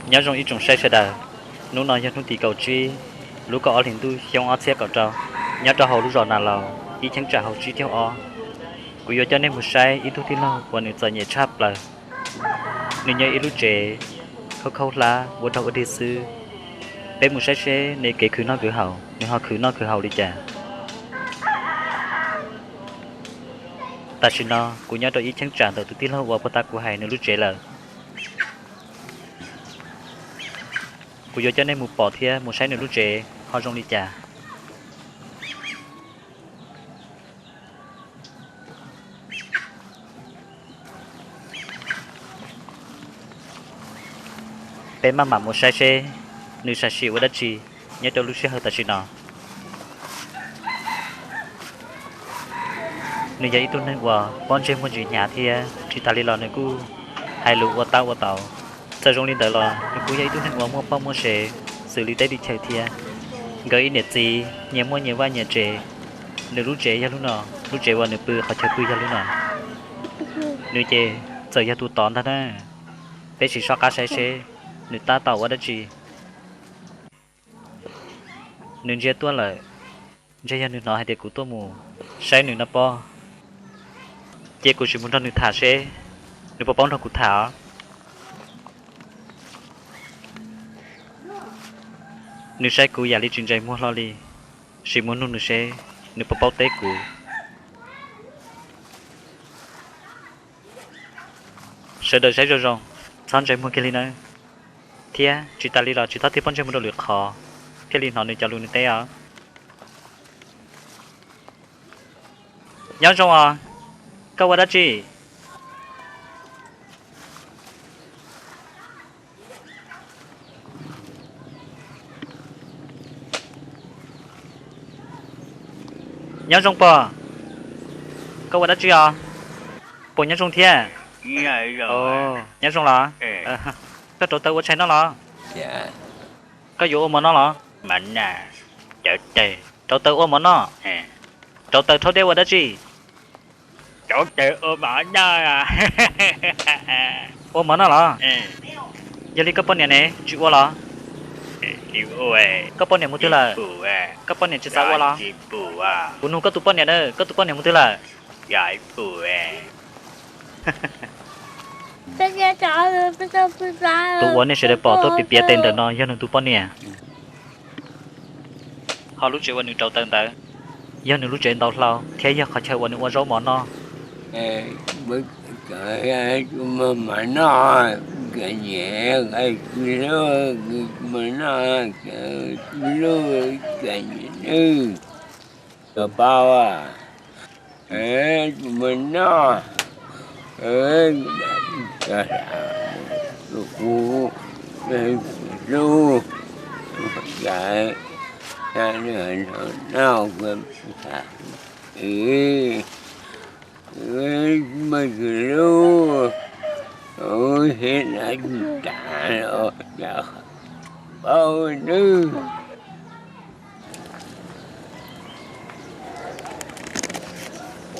Nyob zoo ib tsoom saib sawv daws, hnub no yog hnub tim kaum tsib lub kaum ob hlis ntuj xyoo ob txhiab kaum rau, nyob rau hauv lub zos Nas Laus ib cheeb tsam hauv tsib caug ob, kuv yuav coj nej mus saib ib tug tij laug uas nws txom nyem tshaj plaws. Nws nyob ib lub tsev khaub khaub hlab ua rag ua dig xwb. Peb mus saib seb nws kev khwv noj khwv haus nws ho khwv noj khwv haus li cas. Tam sim no kuv nyob rau ib cheeb tsam ntawm tus tij laug uas puag ta kuv hais nws lub tsev lawm. Kuv yuav coj nej mus pom thiab mus saib nws lub tsev ho zoo li cas. Peb maj mam mus saib seb nws sam sim ua dab tsi nyob rau lub sij hawm tam sim no. Nws yog ib tug neeg uas pob ntseg muaj ntsis hnyav thiab tsis tas li los nws kuj hais lus ua tab ua tau. Txawm zoo li ntawd los nws kuj yog ib tug neeg uas muaj poj muaj sev xws li teb li chaw thiab. Nkawd ib niam txiv nyias muaj nyias vaj nyias tsev. Nws lub tsev yog lub no, lub tsev uas nws pw qhov chaw pw yog lub no. Nws ces txawm yog tus tod ntag na. Peb sim soj qab saib seb nws tab tom ua dab tsi. Nws ntsia tuaj lawm, ntshe yog nws hnov hais tias kuv tuaj mus saib nws no pob. Ces kuv sim mus nrog nws tham seb nws puas paub nrog kuv tham os. Nws saib kuv yam li tsis ntsais muag hlo li, sim mus nug nws seb nws puas paub teb kuv. Sawv daws saib zoo zoo, txhob ntsais muag kiag li nawb. Thiab tsis tas li los tsis txhob tig pob ntseg mus rau lwm qhov thiaj li hnov nws cov lus nws teb os. Nyob zoo os, koj ua dab tsi? Nyob zoo pog, koj ua dab tsi os? Puas nyob zoo thiab? Nyob zoo los? Koj rauv taws ua tshais noj los? Koj yuav ua mov noj los? Rauv taws ua mov noj. Rauv taws rhaub dej ua dab tsi? Ua mov noj los? Yog li koj poj niam ne, tsis ua los? Koj poj niam mus twg lawm? Koj poj niam tsis xav ua los? Kuv nug koj tus poj niam na, koj tus poj niam mus twg lawm? Tus uas nej sawv daws pom tuaj piav piav tes ntawm no yog nws tus poj niam. Ho lub tsev uas nws rauv taws ntawd yog nws lub tsev ntaus hlau thiab yog qhov chaw uas nws ua zaub mov noj.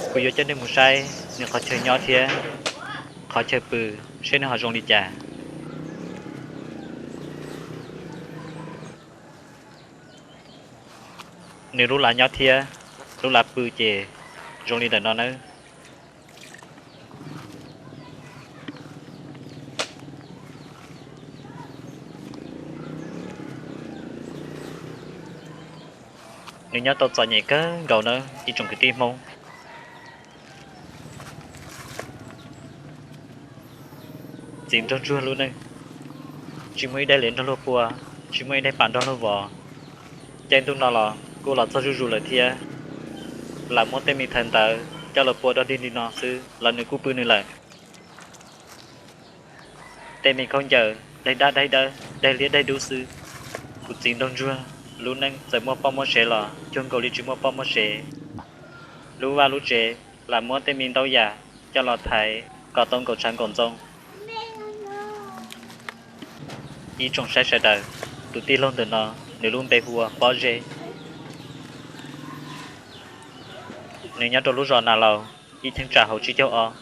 Kuv yuav coj nej mus saib nws qhov chaw nyob thiab qhov chaw pw, seb nws ho zoo li cas. Nws lub lav nyob thiab lub lav pw ces zoo li ntawm no nawb. Nws nyob tau txom nyem kawg nkaus nawb ib tsoom kwv tij Hmoob. Txiv nraug ntsuag lub neej, tsis muaj ib daim lias nrog luag pua, tsis muaj ib daim pam nrog luag vov. Caij ntuj no los kuj los txog zuj zus lawm thiab. Lam muab tej me thawv ntawv coj los pua dog dig li no xwb los nws kuj pw nws lawm. Tej me khaub ncaws daig dab daig dawb daig liab daig dub xwb. Kuv txiv nraug ntsuag lub neej txawm muaj poj muaj sev los cuag nkaus li tsis muaj poj muaj sev. Lub vaj lub tsev lam muab tej me ntau yam coj los thaiv kom tau nkaum tshav nkaum ntxoo. Ib tsoom saib sawv daws, tus tij laug ntawm no nws lub npe hu ua Pob Zeb. Nws nyob rau lub zos Nas Laus ib cheeb tsam hauv tsib caug ob.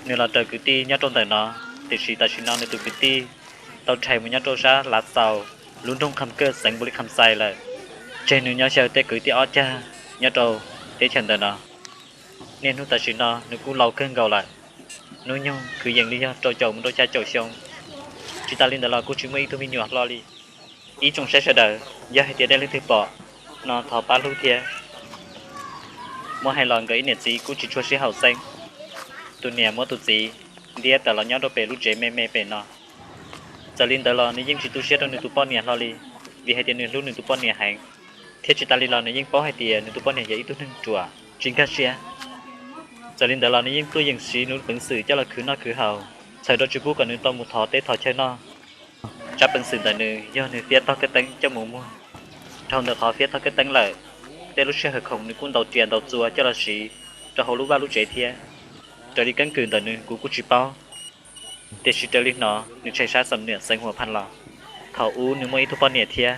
Nws los raws kwv tij nyob rau ntawm no, tiam sis tam sim no nws tus kwv tij tau rhais mus nyob rau sab Lav Xaus, lub nroog Kham Kaj, xeev Npaus Lis Kham Xais lawm, tseg nws nyob xyaw tej kwv tij ob cag nyob rau teb chaws ntawm no. Niaj hnub tam sim no nws kuj laus kawg nkaus lawm, hnub nyoog kwv yees li yog rau caum mus rau xya caum xyoo. Tsis tas li ntawd los kuj tsis muaj ib tug me nyuam hlo li. Ib tsoom saib sawv daws, yog hais tias nej leej twg pom no thov pab hlub thiab. Muab hais los nkawd ib niam txiv kuj tsis tshua sib haum xeeb, tus niam muab tus txiv ntiab tawm los nyob rau pem lub tsev me me pem no. Txawm li ntawd los nws yeej tsis tu siab rau nws tus poj niam hlo li, vim hais tias nws hlub nws tus poj niam heev, thiab tsis tas li los nws yeej paub hais tias nws tus poj niam yog ib tug neeg ruam tsis nkag siab. Txawm li ntawd los nws yeej tuaj yeem siv nws lub peev xwm coj los khwv noj khwv haus, txhawm rau tsis pub kom nws tau mus thov teb thov chaw noj. Tsab peev xwm ntawm nws yog nws fiab tog kab teeb coj mus muag. Dhau ntawm qhov fiab tog kab teeb lawm, tej lub sij hawm khoom nws kuj ntaus riam ntaus txuas coj los siv rau hauv lub vaj lub tsev thiab. Raws li keeb kwm ntawm nws kuv kuj tsis paub, tiam sis raws li hnov nws tshais sab xam niam xeev Huam Phaj los, thaum ub nws muaj ib tug poj niam thiab.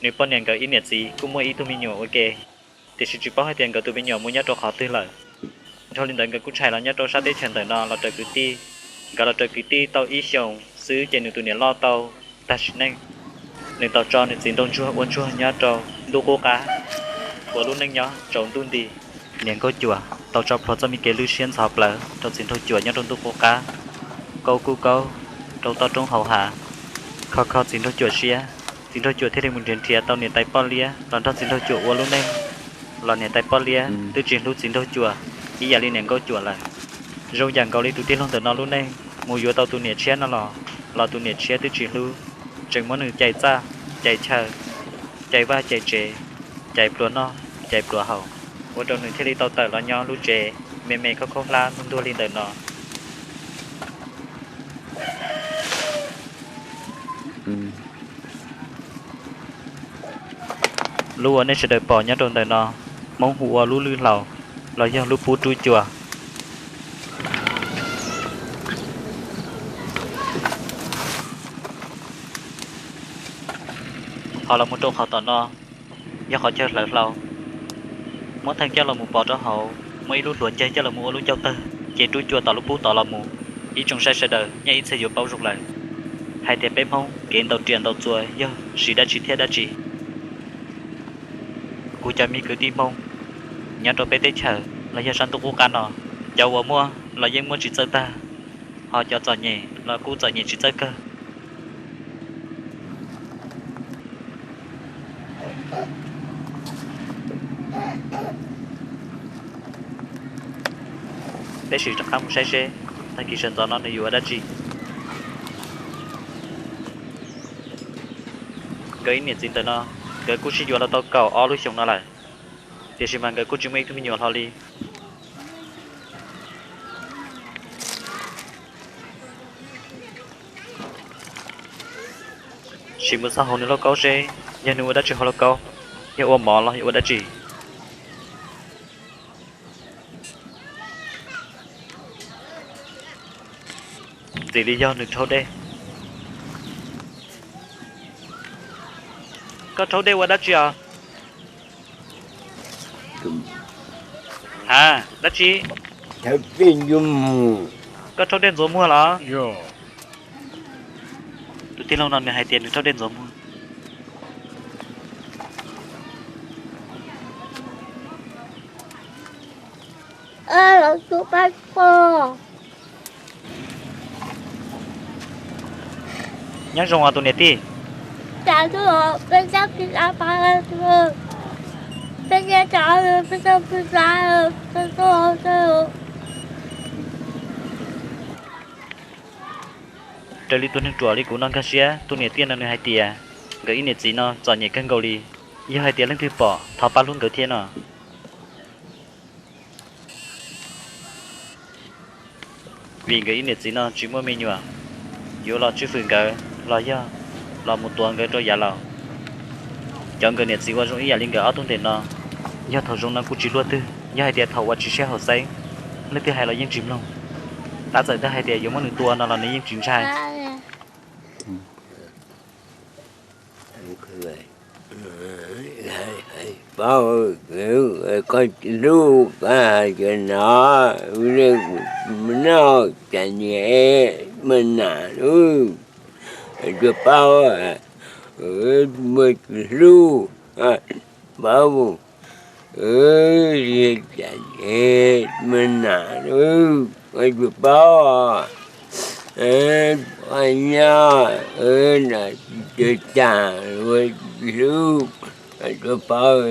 Nws poj niam nkawd ib niam txiv kuj muaj ib tug me nyuam ua ke, tiam sis tsis paub hais tias nkawd tus me nyuam mus nyob rau qhov twg lawm. Dhau li ntawd nkawd kuj tshais los nyob rau sab teb chaws ntawm no los raws kwv tij. Nkawd los raws kwv tij tau ib xyoos xwb ces nws tus niam loj tau tag sim neej. Nws tau tso nws txiv nraug ntsuag ua ntsuag nyob rau ntuj qub qab, ua lub neej nyob tsaus ntuj nti. Niam nkauj cuam tau tso plhuav txoj me kev lwj siab ntxhov plawv rau txiv nraug cuam nyob rau ntuj qub qab, kaub kub kaub rau toj roob hauv hav, kho kho txiv nraug cuam siab. Txiv nraug cuam thiaj li mus nrhiav nrhiav tau niam tais poj liab los nrog txiv nraug cuam ua lub neej, los niam tais poj liab twb tsis hlub txiv nraug cuam ib yam li niam nkauj cuam lawm. Zoo yam nkaus li tus tij laug ntawm no lub neej, mus yuav tau tus niam tshiab no los, los tus niam tshiab twb tsis hlub, tseem muab nws cais txaj cais chaw, cais vaj cais tsev, cais pluas noj cais pluas haus, ua rau nws thiaj li tau tawm los nyob lub tsev me me khaub khaub hlab ntuag ntuag li ntawm no. Lub uas nej sawv daws pom nyob rau ntawm no, Hmoob hu ua lub lwj hlaus los yog lub pub rub cua. Qhov los mus rau qhov tom no yog qhov chaw hlawv hlau, muab theej coj los mus pov rau hauv, muab ib lub hluav ncaig coj los mus ua lub cauj tawg, ces rub cua tom lub pub tod los mus. Ib tsoom saib sawv daws nyob ib txhia yuav paub zoo lawm hais tias peb Hmoob kev ntaus riam ntaus txuas yog siv dab tsi thiab dab tsi. Kuv cov me kwv tij Hmoob nyob rau peb teb chaws los yog sab ntuj qub qab no, cov uas muaj los yeej muaj tsis txawj tag, ho cov txom nyem los kuj txom nyem tsis txawj kawg. Peb sim rov qab mus saib seb tag kis sawv ntxov no nws yuav ua dab tsi. Nkawd ib niam txiv ntawm no, nkawd kuj sib yuav los tau kaum ob lub xyoos no lawm, tiam sis mas nkawd kuj tsis muaj ib tug me nyuam hlo li. Sim mus xauj hauv nws lauj kaub seb yog nws ua dab tsi hauv lauj kaub, yog ua mov los yog ua dab tsi. Ntxim li yog nws rhaub dej. Koj rhaub dej ua dab tsi os? Ha, dab tsi? Koj rhaub dej ntxuav muag los? Tus tij laug no nws hais tias nws rhaub dej ntxuav muag. Nyob zoo os tus niam tij. Raws li tus neeg ruam li kuv no nkag siab, tus niam tij no nws hais tias nkawd ib niam txiv no txom nyem kawg nkaus li. Yog hais tias leej twg pom thov pab hlub nkawd thiab no. Vim nkawd ib niam txiv no tsis muaj me nyuam, yuav los tswj fwm nkawd los yog los mus tuav nkawd rau yav laus. Cov nkawd niam txiv ua zoo ib yam li nkawd ob tug ntawm no, yog thaum zoo no kuj tsis luaj twg, yog hais tias thaum uas tsis sib haum xeeb, leej twg hais los yeej tsis mloog. Tab txawm twb hais tias yuav muab nws tua no los nws yeej tsis ntshai. Paub, koj hlub koj hais tias no, mus noj cas niam mas nam lub, Tsuas paub muaj tsis hlub, paub, cas muaj nam, tsuas paub, nyob, nam tsis cag, tsuas paub.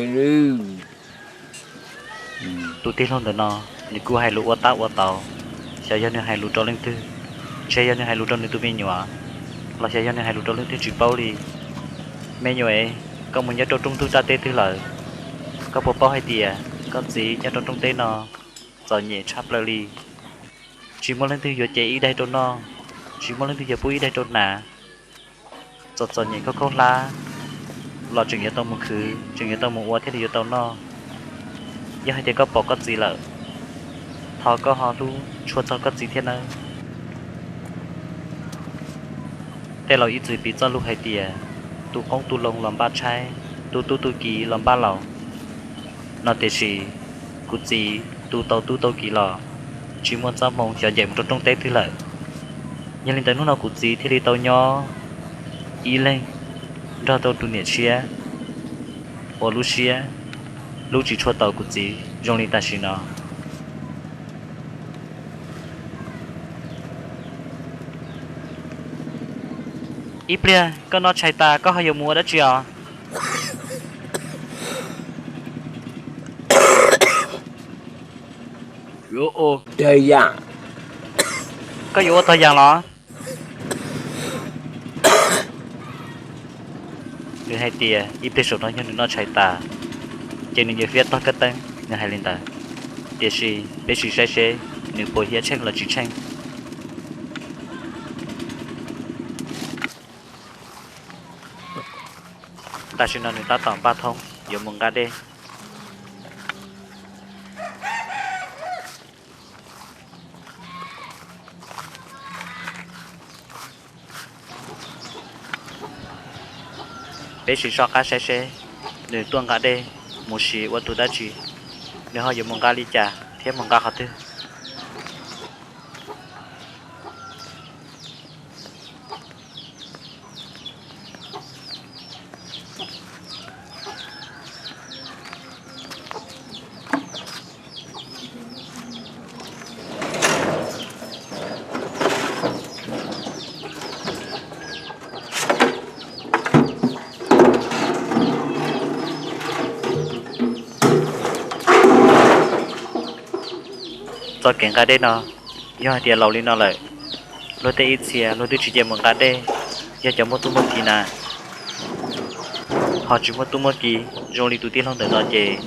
Tus tij laug ntawm no, nws kuj hais lus ua tab ua tau, xyov yog nws hais lus rau leej twg, ntshe yog nws hais lus rau nws tus me nyuam, los xyov yog nws hais lus rau leej twg tsis paub li. Me nyuam, koj mus nyob rau rooj ntug raj teb twg lawm? Koj puas paub hais tias koj txiv nyob rau rooj teb no txom nyem tshaj plaws li. Tsis muaj leej twg yuav cev ib daig rau noj, tsis muaj leej twg yuav pub ib daig rau hnav. Txom txom nyem khaub khaub hlab los tseem yuav tau mus khwv, tseem yuav tau mus ua thiaj li yuav tau noj. Yog hais tias koj pom koj txiv lawm, thov koj ho hlub tshua txog koj txiv thiab nawb. Tej laus ib txwm piv txoj lus hais tias, tu qoob tu loo los npaj tshaib, tu tub tu kiv los npaj laus. No tiam sis kuv txiv tu tau tub tau kiv los tsis muaj txoj hmoo xyov ncaim mus rau rooj teb twg lawm. Yog li ntawd hnub no kuv txiv thiaj li tau nyob ib leeg nrog rau tus niam tshiab uas lub siab hlub tsis tshua tau kuv txiv zoo li tam sim no. Ib pliag koj noj tshais tas koj ho yuav mus ua dab tsi os? Koj yuav ua tog yas los? Nws hais tias ib pliag saum no yog nws noj tshais tas, ces nws yuav fiab tog kab teeb, nws hais li ntawd. Tiam sis peb sim saib seb nws puas hiab tsheej los tsis tsheej. Tam sim no nws tab tom npaj thoob yuav mus nqa dej. Peb sim soj qab saib seb nws tuaj nqa dej mus siv ua tus dab tsi, nws ho yuav mus nqa li cas thiab mus nqa qhov twg. Txoj kev nqa dej no, yog hais tias laus li no lawm, luag tej ib txhia luag twb tsis cia mus nqa dej, yog cov muaj tub muaj kiv na. Ho tsis muaj tub muaj kiv zoo li tus tij laug ntawm no ces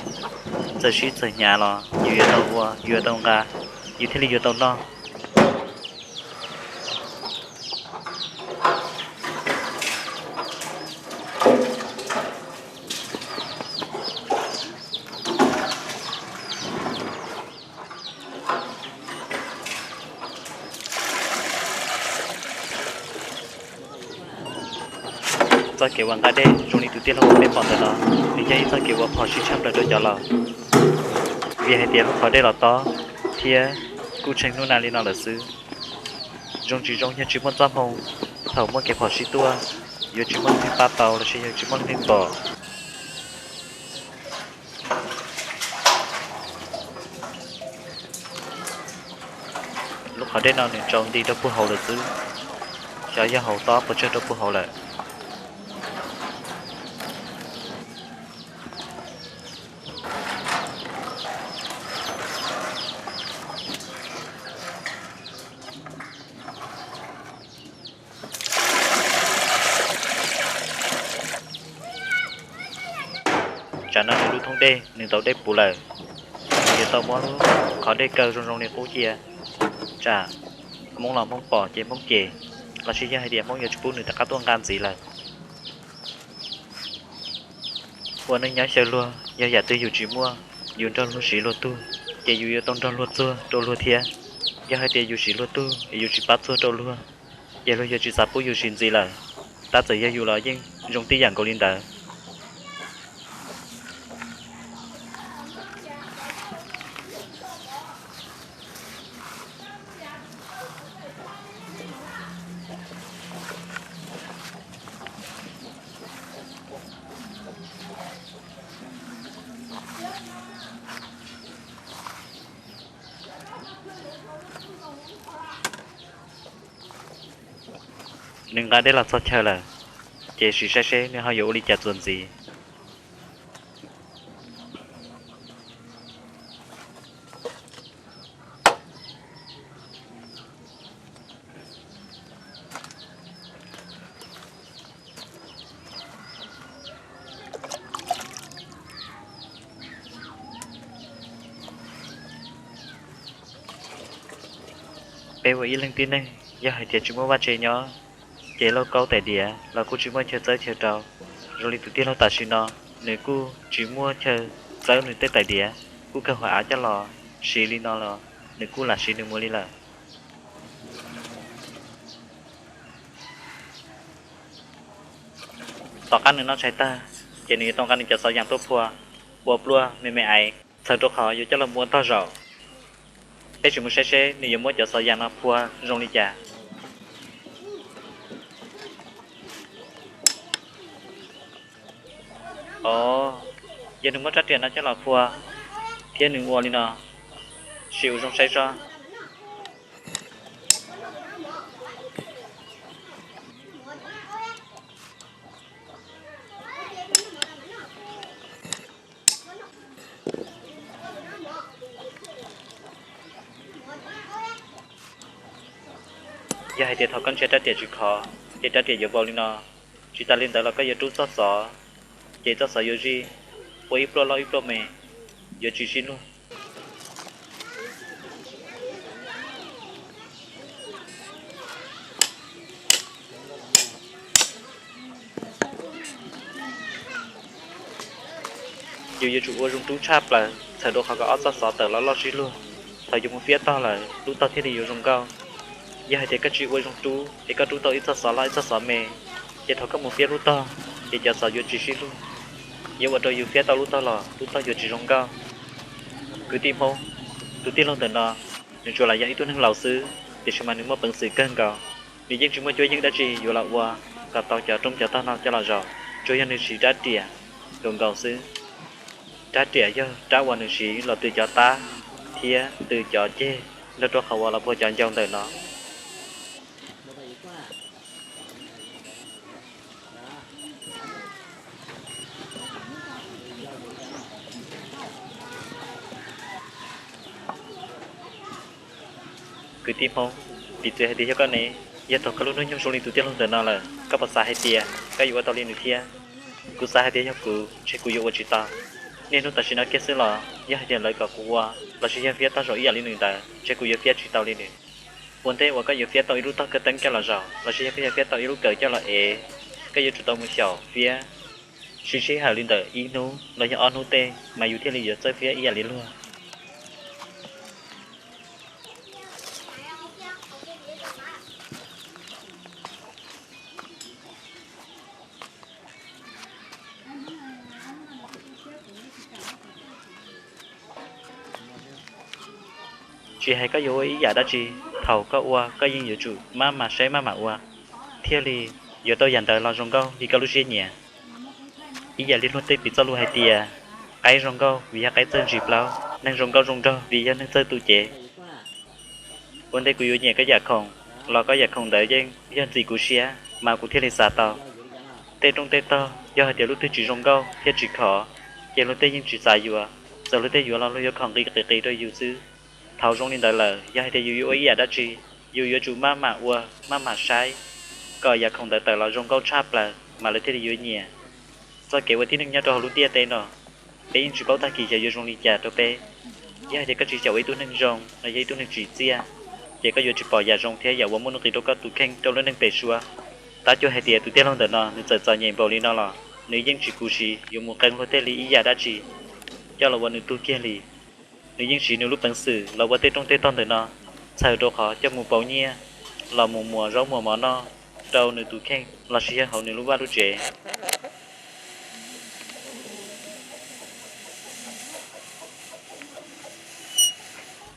txawm sib txawm hnyav los yus yuav tau ua, yus yuav tau nqa, yus thiaj li yuav tau noj. Txoj kev uas nqa dej zoo li tus tij laug uas peb pom ntawm no, nws yog ib txoj kev uas phom sij tshaj plaws rau cov laus, vim hais tias lub qhov dej los tob thiab kuj tsheej hnub nag li no lawm xwb. Zoo tsis zoo yog tsis muaj txoj hmoo, thaum muaj kev phom sij tuaj, yuav tsis muaj leej twg pab tau los sis yuav tsis muaj leej twg pom. Lub qhov dej no nws tsaus nti rau puag hauv lawm xwb, xyov yog hauv tob puas tsawg rau puag hauv lawm. Tsam no nws lub thoob dej nws tau dej puv lawm, nws yuav tau muab lub qhov dej kaw zoo zoo li qub cia, tsam Hmoob los Hmoob pom ces Hmoob cem, los sis yog hais tias Hmoob yuav tsis pub nws rov qab tuaj nqa ntxiv lawm. Ua neej nyob xyaw luag, yog yam twg yus tsis muaj, yus nrog luag siv luag tug, ces yus yuav tau nrog luag txuag rau luag thiab. Yog hais tias yus siv luag tug es yus tsis pab txuag rau luag, ces luag yuav tsis xav pub yus siv ntxiv lawm. Tab txawm yog yus los yeej zoo tib yam nkaus li ntawd. Nws nqa dej los txog chaw lawm, ces sim saib seb nws ho yuav ua li cas txuas ntxiv. Peb ua ib leeg tib neeg yog hais tias tsis muaj vaj tse nyob, ces lauj kaub tais diav los kuj tsis muaj chaw txawb chaw rau. Zoo li tus tij laug tam sim no, nws kuj tsis muaj chaw txawb nws tej tais diav, kuj kawg hua av coj los siv li no los nws kuj lam siv nws mus li lawm. Tom qab nws noj tshais tag, ces nws yuav tau nqa nws cov xov yas tuaj phua, ua pluaj me me aiv, txhawm rau qhov yuav coj los mus ua tog zaum. Peb sim mus saib seb nws yuav muab cov xov yas no phua zoo li cas. Os, yog nws muab rab riam no coj los phua thiab nws ua li no, sim ua zoo saib seb. Yog hais tias thaum koj ntsia rab riam tsis khov, ces rab riam yuav vau li no. Tsis tas li ntawd los koj yuav rub txoj xov, ces txoj xov yuav zij, ua ib pluaj loj ib pluaj me, yuav tsis sib luag. Yus yuav tsum ua zoo rub tshaj plaws txhawm rau qhov kom ob txoj xov tawm los loj sib luag. Thaum yus mus fiab tog lawm lub tog thiaj li yuav zoo nkauj. Yog hais tias koj tsis ua zoo rub es koj rub tau ib txoj xov loj ib txoj xov me, ces thaum koj mus fiab lub tog, ces cov xov yuav tsis sib luag, yuav ua rau yus fiab tau lub tog los lub tog yuav tsis zoo nkauj. Kwv tij Hmoob, tus tij laug ntawm no, nws tsuas lam yog ib tug neeg laus xwb, tiam sis mas nws muaj peev xwm kawg nkaus. Nws yeej tsis muaj cuab yeej dab tsi yuav los ua kom tau cov roob cov tog no coj los zaum, tsuas yog nws siv rab riam nkaus nkaus xwb. Rab riam yog rab uas nws siv los tw cov tab thiab tw cov ceg nrog rau qhov uas los puag cov ncau ntawm no. Kwv tij Hmoob, piv txwv hais tias yog koj ne, yog thaum koj lub hnub nyoog zoo li tus tij laug ntawm no lawm, koj puas xav hais tias koj yuav ua tau li nws thiab? Kuv xav hais tias yog kuv, ntshe kuv yuav ua tsis tau. Niaj hnub tam sim no kiag xwb los yog hais tias lawv kom kuv ua lossis yog fiab tog zaum ib yam li nws ntawd, ntshe kuv yuav fiab tsis tau li nws. Ua ntej uas koj yuav fiab tau ib lub tog kawj teeb coj los zaum lossis yog koj yuav fiab tau ib lub kawm coj los ev, koj yuav tsum tau mus xyaum fiab sib sij hawm li ntawm ib hnub los yog ob hnub tej mas yus thiaj li yuav txawj fiab ib yam li luag. Tsis hais koj yuav ua ib yam dab tsi, thaum koj ua koj yeej yuav tsum maj mam saib maj mam ua, thiaj li yuav tau yam ntawd los zoo nkauj li koj lub siab nyiam. Ib yam li luag tej piv txoj lus hais tias, qaib zoo nkauj vim yog qaib txawj ntsis plaub, neeg zoo nkauj zoo nraug vim yog neeg txawj tu cev. Ua ntej kuv yuav nyiam koj yam khoom, los koj yam khoom ntawd yeej yog ntxim kuv siab mas kuv thiaj li xav tau. Tej rooj tej tog yog hais tias lub twg tsis zoo nkauj thiab tsis khov, ces luag tej yeej tsis xav yuav, txawm luag tej yuav los luag yuav khov nqi qis qis rau yus xwb. Thaum zoo li ntawd lawm yog hais tias yus yuav ua ib yam dab tsi, yus yuav tsum maj mam ua maj mam saib kom yam khoom ntawd tawm los zoo nkauj tshaj plaws mas lawv thiaj li yuav nyiam. Txoj kev ua tib neeg nyob rau hauv lub ntiaj teb no, peb yeej tsis paub tag kis xyov yuav zoo li cas rau peb. Yog hais tias koj tsis xyaum ua ib tug neeg zoo los yog ib tug neeg tsim txiaj, ces koj yuav tsis pom yam zoo thiab yam uas muaj nuj nqis rau koj tus kheej rau lub neej pem suab. Tab cuag hais tias tus tij laug ntawm no nws txawm txom nyem npaum li no los nws yeej tsis khuv xim yuav mus qee luag tej li ib yam dab tsi coj los ua nws tug kiag li. Nws yeej siv nws lub peev xwm los ua tej rooj tej tog ntawm no, txhawm rau qhov coj mus pauv nyiaj los mus muas zaub muas mov noj rau nws tus kheej lossis yog hauv nws lub vaj lub tsev.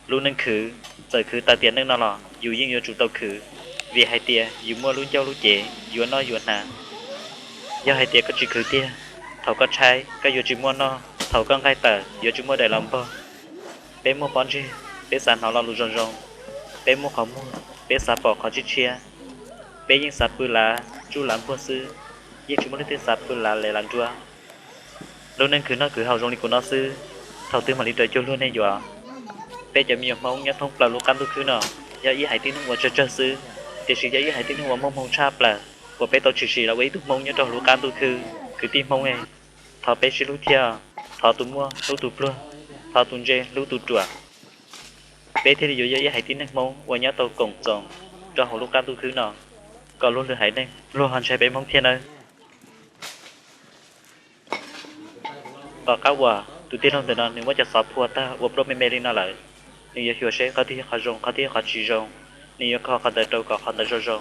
Lub neej khwv, txawm khwv tawm tiam neej no los yus yeej yuav tsum tau khwv, vim hais tias yus muaj lub ncauj lub cev yuav noj yuav hnav. Yog hais tias koj tsis khwv tiag, thaum koj tshaib koj yuav tsis muaj noj, thaum koj nqaij tawm yuav tsis muaj daim los npog. Peb muaj pob ntseg Peb xav hnov lo lus zoo zoo, peb muab qhov muag, peb xav pom qhov tshiab tshiab. Peb yeej xav pw lav ntsub lav npuag xwb, yeej tsis muaj leej twg xav pw lav lev lav nruab. Lub neej khwv noj khwv haus zoo li kuv no xwb, thaum twg mam li raws cuag luag nej yuav? Peb cov me nyuam Hmoob nyob thoob plaws lub qab ntuj khwb no, yog ib haiv tib neeg uas tsawg tsawg xwb, tiam sis yog ib haiv tib neeg uas muaj hmoo tshaj plaws uas peb tau tshwm sim los ua ib tug Hmoob nyob rau hauv lub qab ntuj khwb. Kwv tij Hmoob, thov peb sib hlub thiab, thov tus muaj hlub tus pluag, thov tus ntse hlub tus ruam. Peb thiaj li yuav yog ib haiv tib neeg Hmoob uas nyob tau koom txoos rau hauv lub qab ntuj khwb no, kom luag lwm haiv neeg luag ho ntshai peb Hmoob thiab nawb. Tom qab uas tus tij laug ntawm no nws muab cov xov phua tag ua pluab me me li no lawm, nws yuav xyuas seb qhov twg yog qhov zoo, qhov twg yog qhov tsis zoo, nws yuav kho qhov ntawd rau kom qhov ntawd zoo zoo.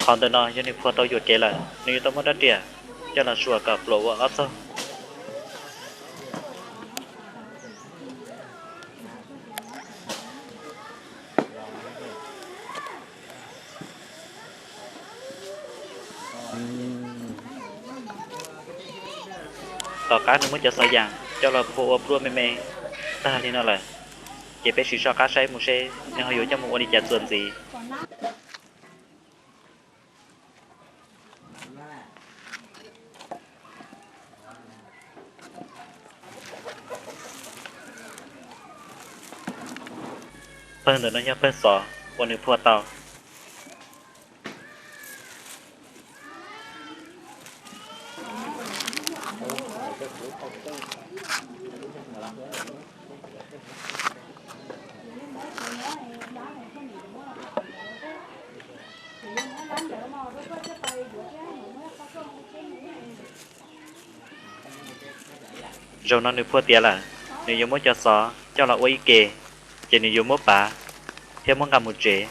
Qhov ntawm no yog nws phua tau yuam kev lawm, nws yuav tau muab rab riam coj los suam kom pluav ua ob txog. Tom qab nws muab cov xov yas coj los phua ua pluab me me tag li no lawm, ces peb sim soj qab saib mus seb nws ho yuav coj mus ua li cas txuas ntxiv. Pawg ntawm no yog pawg xov uas nws phua tau. Zaum no nws phua tiav lawm, nws yuav muab cov xov coj los ua ib ke, ces nws yuav muab pav thiab muab nqa mus tsev.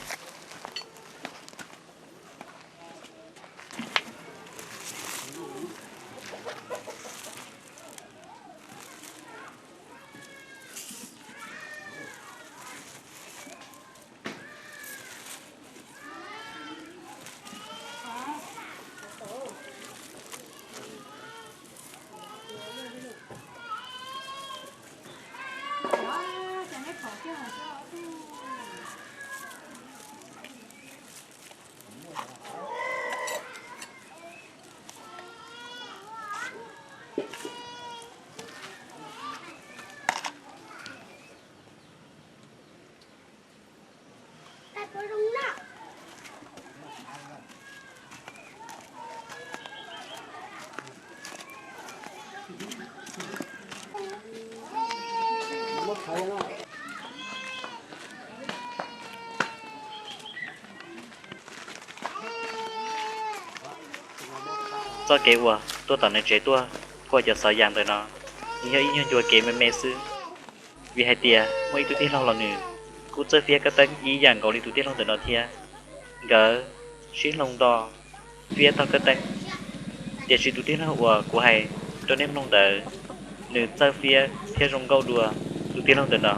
Txoj kev uas tuaj tom nws tsev tuaj phua cov xov yas ntawm no, nws yog ib nyuag ncua kev me me xwb. Vim hais tias muaj ib tug tij laug los nws kuj txawj fiab kab teeb ib yam nkaus li tus tij laug ntawm no thiab. Nkawd sib hloov nto fiab tog kab teeb, tiam sis tus tij laug uas kuv hais rau nej mloog ntawd, nws txawj fiab thiab zoo nkauj dua tus tij laug ntawm no.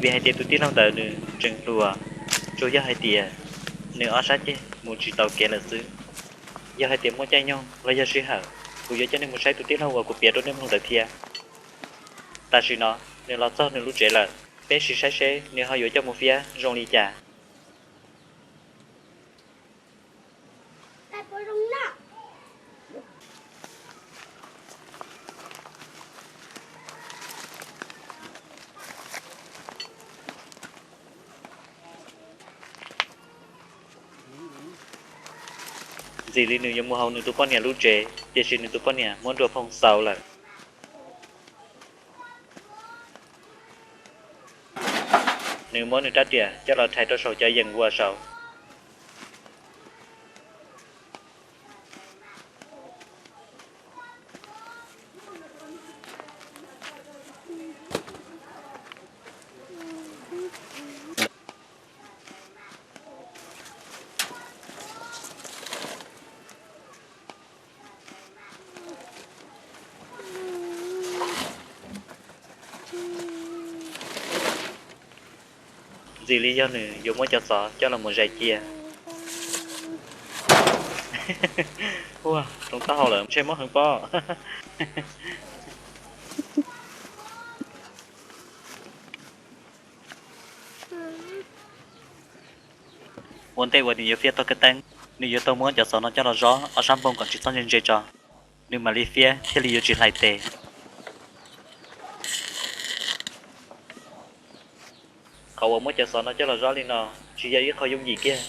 Vim hais tias tus tij laug ntawd nws tseem hluas, tsuas yog hais tias nws ob sab ceg mus tsis tau kev lawm xwb. Yog hais tias muaj caij nyoog los yog sij hawm, kuv yuav coj nej mus saib tus tij laug uas kuv piav rau nej mloog ntawd thiab. Tam sim no nws los txog nws lub tsev lawm, peb sim saib seb nws ho yuav coj mus fiab zoo li cas. Ntxim li nws yuav mus hauv nws tus poj niam lub tsev, tiam sis nws tus poj niam muab nruas phooj xauv lawm. Nws muab nws rab riam coj los rhais rau saum cov yees vua saud. Ntxim li yog nws yuav muab cov xov coj los mus zais cia. Ua, rau taub hau lawm ntshe muab heev pob. Ua ntej uas nws yuav fiab tog kab teeb, nws yuav tau muab cov xov no coj los zob ob sab npoo kom tsis txhob ntse ntse tso, nws mam li fiab thiaj li yuav tsis hlais tes. Qhov uas muab cov xov no coj los zob li no tsis yog ib qho yooj yim kiag.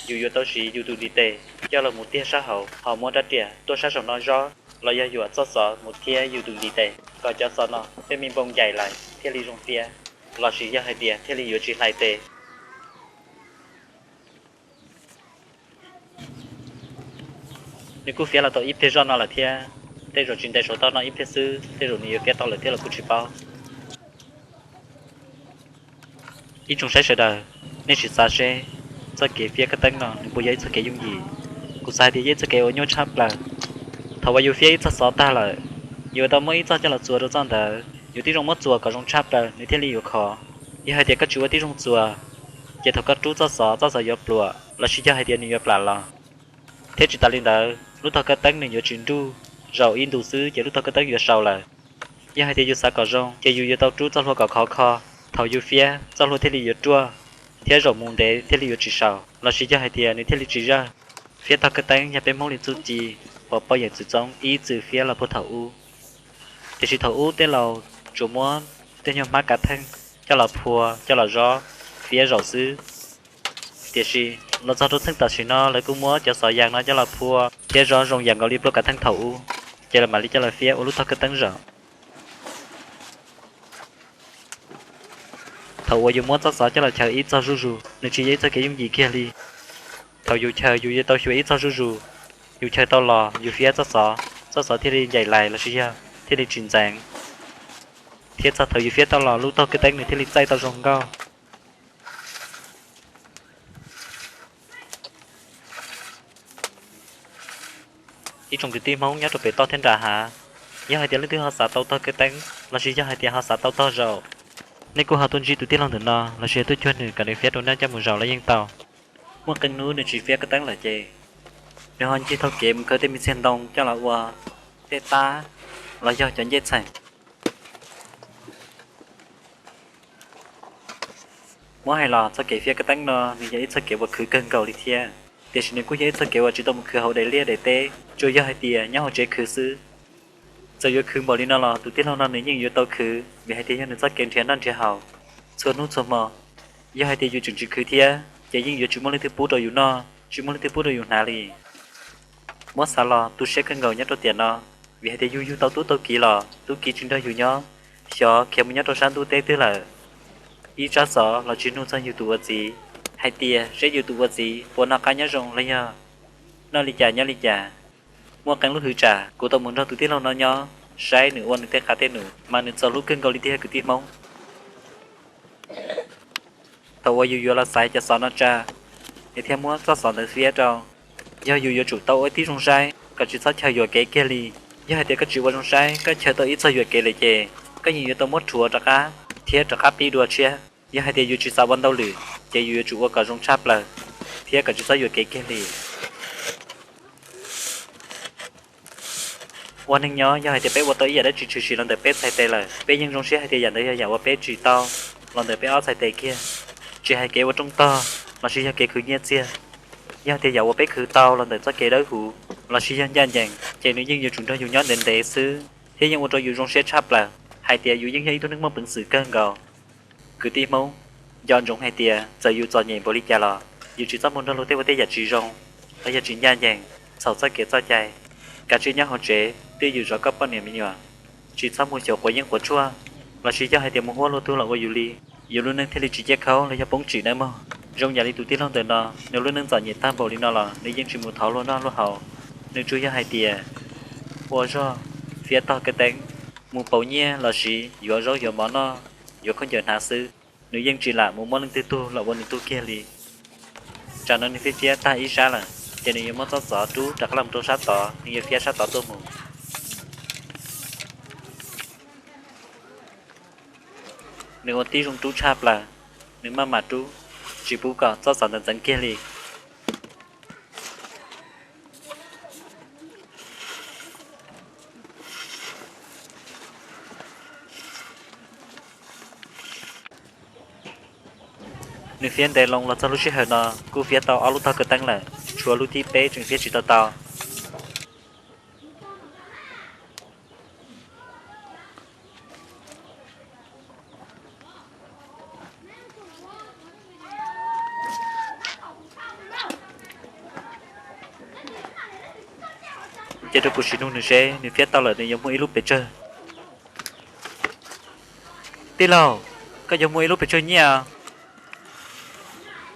Yus yuav tau siv yus tus ntiv tes coj los mus tiag sab hauv, ho muab rab riam tuaj sab saum no zob, los yog yuam txoj xov mus thiab yus tus ntiv tes kom cov xov no tej me npoo ncaim lais thiaj li zoo fiab, lossis yog hais tias thiaj li yuav tsis hlais tes. Nws kuj fiab los tau ib pliag zoj no lawm thiab, tej zaum tsis ntev saum toj no ib pliag xwb tej zaum nws yuav fiab tau lawm thiab los kuj tsis paub. Ib tsoom saib sawv daws, nej sim xav seb txoj kev fiab kab teeb no nws puas yog ib txoj kev yooj yim? Kuv xav hais tias yog ib txoj kev uas nyuaj tshaj plaws. Thaum uas yus fiab ib txoj xov tag lawm, yus yuav tau muab ib txoj coj los txuas rau txoj ntawd, yus tib zoo muab txuas kom zoo tshaj plaws nws thiaj li yuav khov. Yog hais tias koj tsis ua tib zoo txuas, ces thaum koj rub txoj xov, txoj xov yuav pluam lossis yog hais tias nws yuav plam los. Thiab tsis tas li ntawd, lub tog kab teeb nws yuav tsis nruj, zaum ib ntus xwb ces lub tog kab teeb yuav sau lawm. Yog hais tias yus xav kom zoo ces yus yuav tau rub txoj hlua kom khov kho. Thaum yus fiab, txoj hlua thiaj li yuav ruaj, thiab zaum mus ntev thiaj li yuav tsis sau, lossis yog hais tias nws thiaj li tsis zawj. Fiab tog kab teeb yog peb Hmoob li txuj ci uas poj yawm txwv txoob ib txwm fiab los puag thaum ub. Tiam sis thaum ub tej laus tsuas muab tej nyuag hmab kav theej coj los phua, coj los zob, fiab zaum xwb. Tiam sis los txog rau txheej tam sim no lawv kuj muab cov xov yas no coj los phua thiab zob zoo yam nkaus li pluaj kav theej thaum ub, ces lawv mam li coj los fiab ua lub tog kab teeb zaum. Thaum uas yus muab txoj xov coj los chaws ib txog zuj zus, nws tsis yog ib txoj kev yooj yim kiag li. Thaum yus chaws yus yuav tau xyuas ib txog zuj zus, yus chaws tau los yus fiab txoj xov, txoj xov thiaj li ncaim lais lossis yog thiaj li tsis ntxeev. Thiab txog thaum yus fiab tau los lub tog kab teeb nws thiaj li txaij tau zoo nkauj. Ib tsoom kwv tij Hmoob nyob rau pem toj thiab nram hav, yog hais tias leej twg ho xav tau tog kab teeb lossis yog hais tias ho xav tau tog zaum, nej kuj ho tuaj ntsib tus tij laug ntawm no lossis yog tuaj cuag nws kom nws fiab rau nej coj mus zaum los yeej tau. Muaj qee hnub nws tsis fiab kab teeb lawm ces nws ho ncig taug kev mus khawb tej me txiag ntoo coj los ua tej tab los yog cov ncej txheem. Muab hais los txoj kev fiab kab teeb no nws yog ib txoj kev uas khwv kawg nkaus li thiab, tiam sis nws kuj yog ib txoj kev uas tsis tau mus khwv hauv daim liaj daim teb, tsuas yog hais tias nyob hauv tsev khwv xwb. Txawm yuav khwv npaum li no los tus tij laug no nws yeej yuav tau khwv, vim hais tias yog nws txoj kev nrhiav noj nrhiav haus txhua hnub txhua hmo. Yog hais tias yus tseem tsis khwv thiab ces yeej yuav tsis muaj leej twg pub rau yus noj, tsis muaj leej twg pub rau yus hnav li. Muab xav los tu siab kawg nkaus nyob rau tiam no, vim hais tias yus yug tau tub tau kiv los tub kiv tsis nrog yus nyob, xyov khiav mus nyob rau sab ntuj teb twg lawm. Ib tsab xov los tsis nug txog yus tus ua txiv hais tias seb yus tus ua txiv puas noj qab nyob zoo los yog noj li cas nyob li cas. Muaj qee lub hwv tsam kuv tau mus nrog tus tij laug no nyob, saib nws ua nws tej qav tej num mas nws txaus hlub kawg nkaus li tiag kwv tij Hmoob. Thaum uas yus yuav los xaiv cov xov no tsa, es thiaj muab txoj xov ntawd fiab rau, yog yus yuav tsum tau ua tib zoo saib kom tsis txhob chaw yuam kev kiag li. Yog hais tias koj tsis ua zoo saib, koj chaw tau ib txog yuam kev lawm ces koj yeej yuav tau muab rhuav rov qab thiab rov qab pib dua tshiab. Yog hais tias yus tsis xav ua ntau lwm ces yus yuav tsum ua kom zoo tshaj plaws thiab kom tsis txhob yuam kev kiag li. Ua neeg nyob yog hais tias peb ua tau ib yam dab tsi tshwm sim los ntawm peb txhais tes lawm, peb yeej zoo siab hais tias yam ntawd yog yam uas peb tsim tau los ntawm peb ob txhais tes kiag. Tsis hais kev ua rooj tog lossis yog kev khwv nyiaj txiag, yog tias yam uas peb khwv tau los ntawm txoj kev dawb huv lossis yog ncaj ncees ces nws yeej yuav tsum nrog yus nyob ntev ntev xwb thiab yeej ua rau yus zoo siab tshaj plaws hais tias yus yeej yog ib tug neeg muaj peev xwm kawg nkaus. Kwv tij Hmoob, nco ntsoov hais tias txawm yus txom nyem npaum li cas los yus tsis txhob mus nrog luag tej ua tej yam tsis zoo los yog tsis ncaj ncees, txhaum txoj kev txoj cai. Kav tsij nyob hauv tsev twj ywm zov koj poj niam me nyuam, tsis txhob mus xyaum quav yeeb quav tshuaj lossis yog hais tias mus huab luag tug los ua yus li, yus lub neej thiaj li tsis ciaj khaub los yog poob tsim nawb mog. Zoo yam li tus tij laug ntawm no, nws lub neej txom nyem tag npaum li no los nws yeej tsis mus thov luag noj luag haus, nws tsuas yog hais tias ua zog, fiab tog kab teeb, mus pauv nyiaj lossis yuav zaub yuav mov noj, yuav khaub ncaws hnav xwb. Nws yeej tsis lam mus muab leej twg tug los ua nws tug kiag li. Tsam no nws fiab fiab tag ib sab lawm ces nws yuav muab txoj xov rub rov qab los rau sab tod, nws yuav fiab sab tod tuaj mus. Nws ua tib zoo rub tshaj plaws, nws maj mam rub, tsis pub kom txoj xov ntawd ntxeev kiag li. Nws fiab ntev loo los txog lub sij hawm no kuj fiab tau ob lub tog kawv teeb lawm, tshuav lub thib peb tseem fiab tsis tau tau. Ces rau kuv sim nug nws seb nws fiab tau lawm nws yuav muaj ib lub pes tsawg. Tij laug, koj yuav muaj ib lub pes tsawg nyiaj?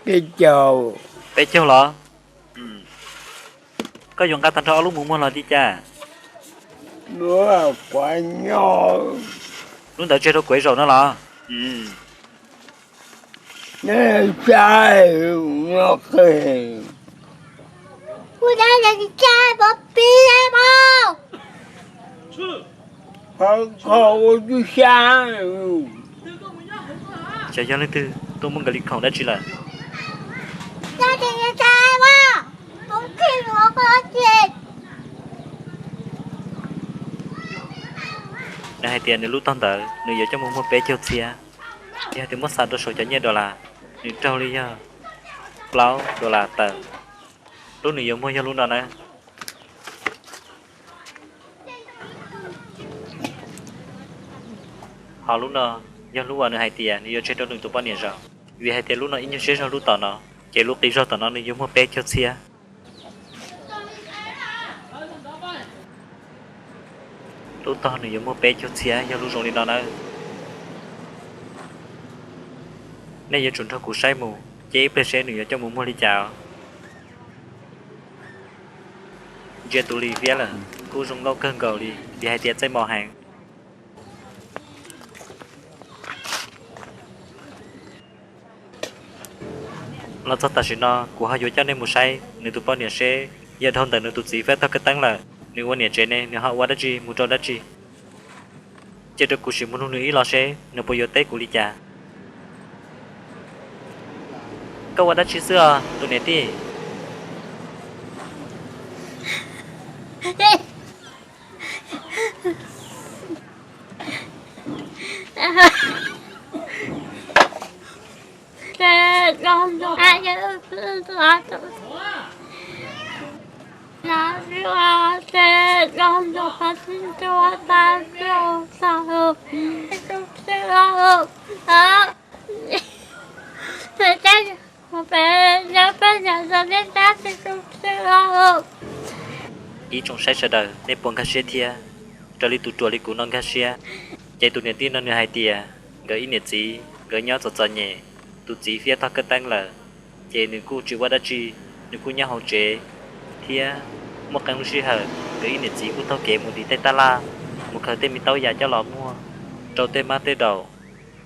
Peb caug. Peb caug los? Koj yuav nqa tag nrho ob lub mus muag los li cas? Lub ntawd tseg rau kuv ib zaug no los? Xyov yog leej twg tuaj muab nkawd li khoom dab tsi lawm. Nws hais tias nws lub tog ntawd nws yuav coj mus muag peb caug txhiab. Yog tias muab xa rau saum cov nyiaj dollar, nws raug li yog plaub dollar tawm. Lub nws yuav muag yog lub no na. Ho lub no yog lub uas nws hais tias nws yuav tseg rau nws tus poj niam zaum, vim hais tias lub no ib nyuag siab zog lub tom no, ces lub qis zog tom no nws yuav muag peb caug txhiab. Lub tog nws yuav muag peb caug txhiab yog lub zoo li no nawb. Nej yuav tsum nrog kuv saib mus, ces ib pliag seb nws yuav coj mus muag li cas. Ntsia tus li fiab lawm, kuj zoo nkauj kawg nkaus li vim hais tias txaij mos heev. Los txog tam sim no kuv ho yuav coj nej mus saib nws tus poj niam seb yog dhau ntawm nws tus txiv fiab tog kawv teeb lawm, nws ua niam tsev ne nws ho ua dab tsi mus rau dab tsi. Cia rau kuv sim mus nug nws ib los seb nws puas yuav teb kuv li cas. Koj ua dab tsi xwb os tus niam tij? Ib tsoom saib sawv daws nej puas nkag siab thiab? Raws li tus ruam li kuv no nkag siab. Ces tus niam tij no nws hais tias nkawd ib niam txiv nkawd nyob txom txom nyem, tus txiv fiab tog kawj teeb lawm, ces nws kuj tsis ua dab tsi, nws kuj nyob hauv tsev thiab. Muaj qee lub sij hawm nkawd ib niam txiv kuj taug kev mus dim tej tab laj, mus khaws tej me taub yam coj los muag rau tej mab tej daum,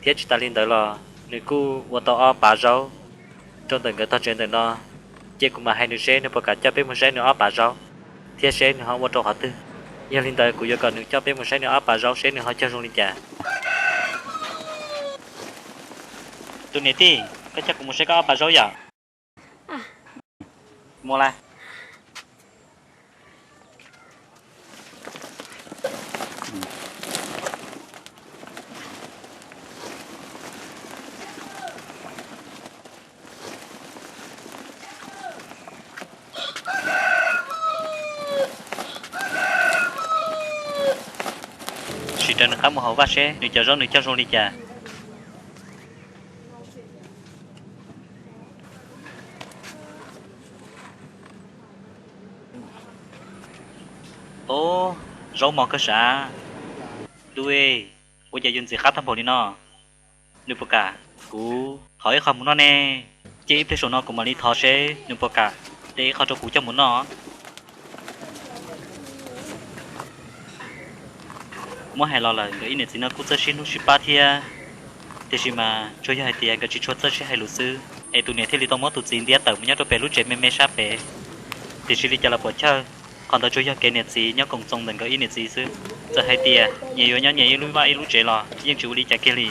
thiab tsis tas li ntawd los nws kuj ua tau ob pav zaub rau ntawm nkawd tog tsev ntawm no. Ces kuv mam hais nws seb nws puas kam coj peb mus saib nws ob pav zaub thiab seb nws ho ua rau qhov twg. Yog li ntawd kuv yuav kom nws coj peb mus saib nws ob pav zaub seb nws ho cog zoo li cas. Tus niam tij, koj coj kuv mus saib koj ob pav zaub yom? Mus lawm. Sim raws nws qab mus hauv vaj seb nws cov zaub nws cog zoo li cas. Ob, zaub mos kawg sav. Tub, ua cas yuav ntxim qab tag npaum li no? Nws puas kam kuv thov ib qho mus noj ne? Cia ib pliag saum no kuv mam li thov seb nws puas kam de ib qho rau kuv coj mus noj. Muab hais los lawm nkawd ib niam txiv no kuj txawj sib hlub sib pab thiab, tiam sis mas tsuas yog hais tias nkawd tsis tshua txawj sib hais lus xwb, es tus niam thiaj li tau muab tus txiv ntiab tawm mus nyob rau pem lub tsev me me sab pem. Tiam sis li cas los puam chawj, qhov ntawd tsuas yog kev niam txiv nyob koom txoos ntawm nkawd ib niam txiv xwb. Txawm hais tias nyias yuav nyob nyias ib lub vaj ib lub tsev los yeej tsis ua li cas kiag li.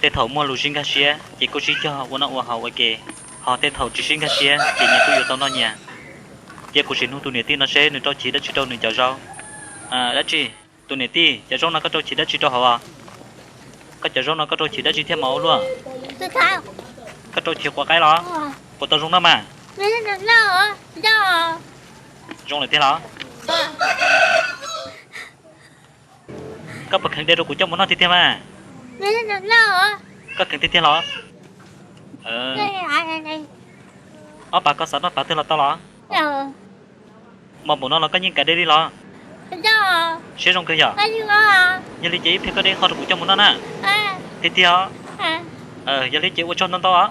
Tej thaum muaj lus sib nkag siab ces kuj sib cog ua noj ua haus ua ke, ho tej thaum tsis sib nkag siab ces nyias kuj yuav tau noj nyias. Cia kuv sim nug tus niam tij no seb nws rau chiv dab tsi rau nws cov zaub. Dab tsi? Tus niam tij, cov zaub no koj rau chiv dab tsi rau hauv os? Koj cov zaub no koj rau chiv dab tsi thiaj mos ua luaj? Koj rau chiv quav qaib los? Puas tau zoo noj mas? Zoo lawm tiag los? Koj puas kheev de rau kuv coj mus noj tiag tiag mas? Koj kheev tiag tiag los? Ob pab koj xav noj pab twg los tau los? Mos npaum no los koj yeej kam de li los? Siab zoo kawg yom. Yog li ces ib pliag koj de qho rau kuv coj mus noj na. Tiag tiag os. Yog li ces ua tsaug ntau ntau os.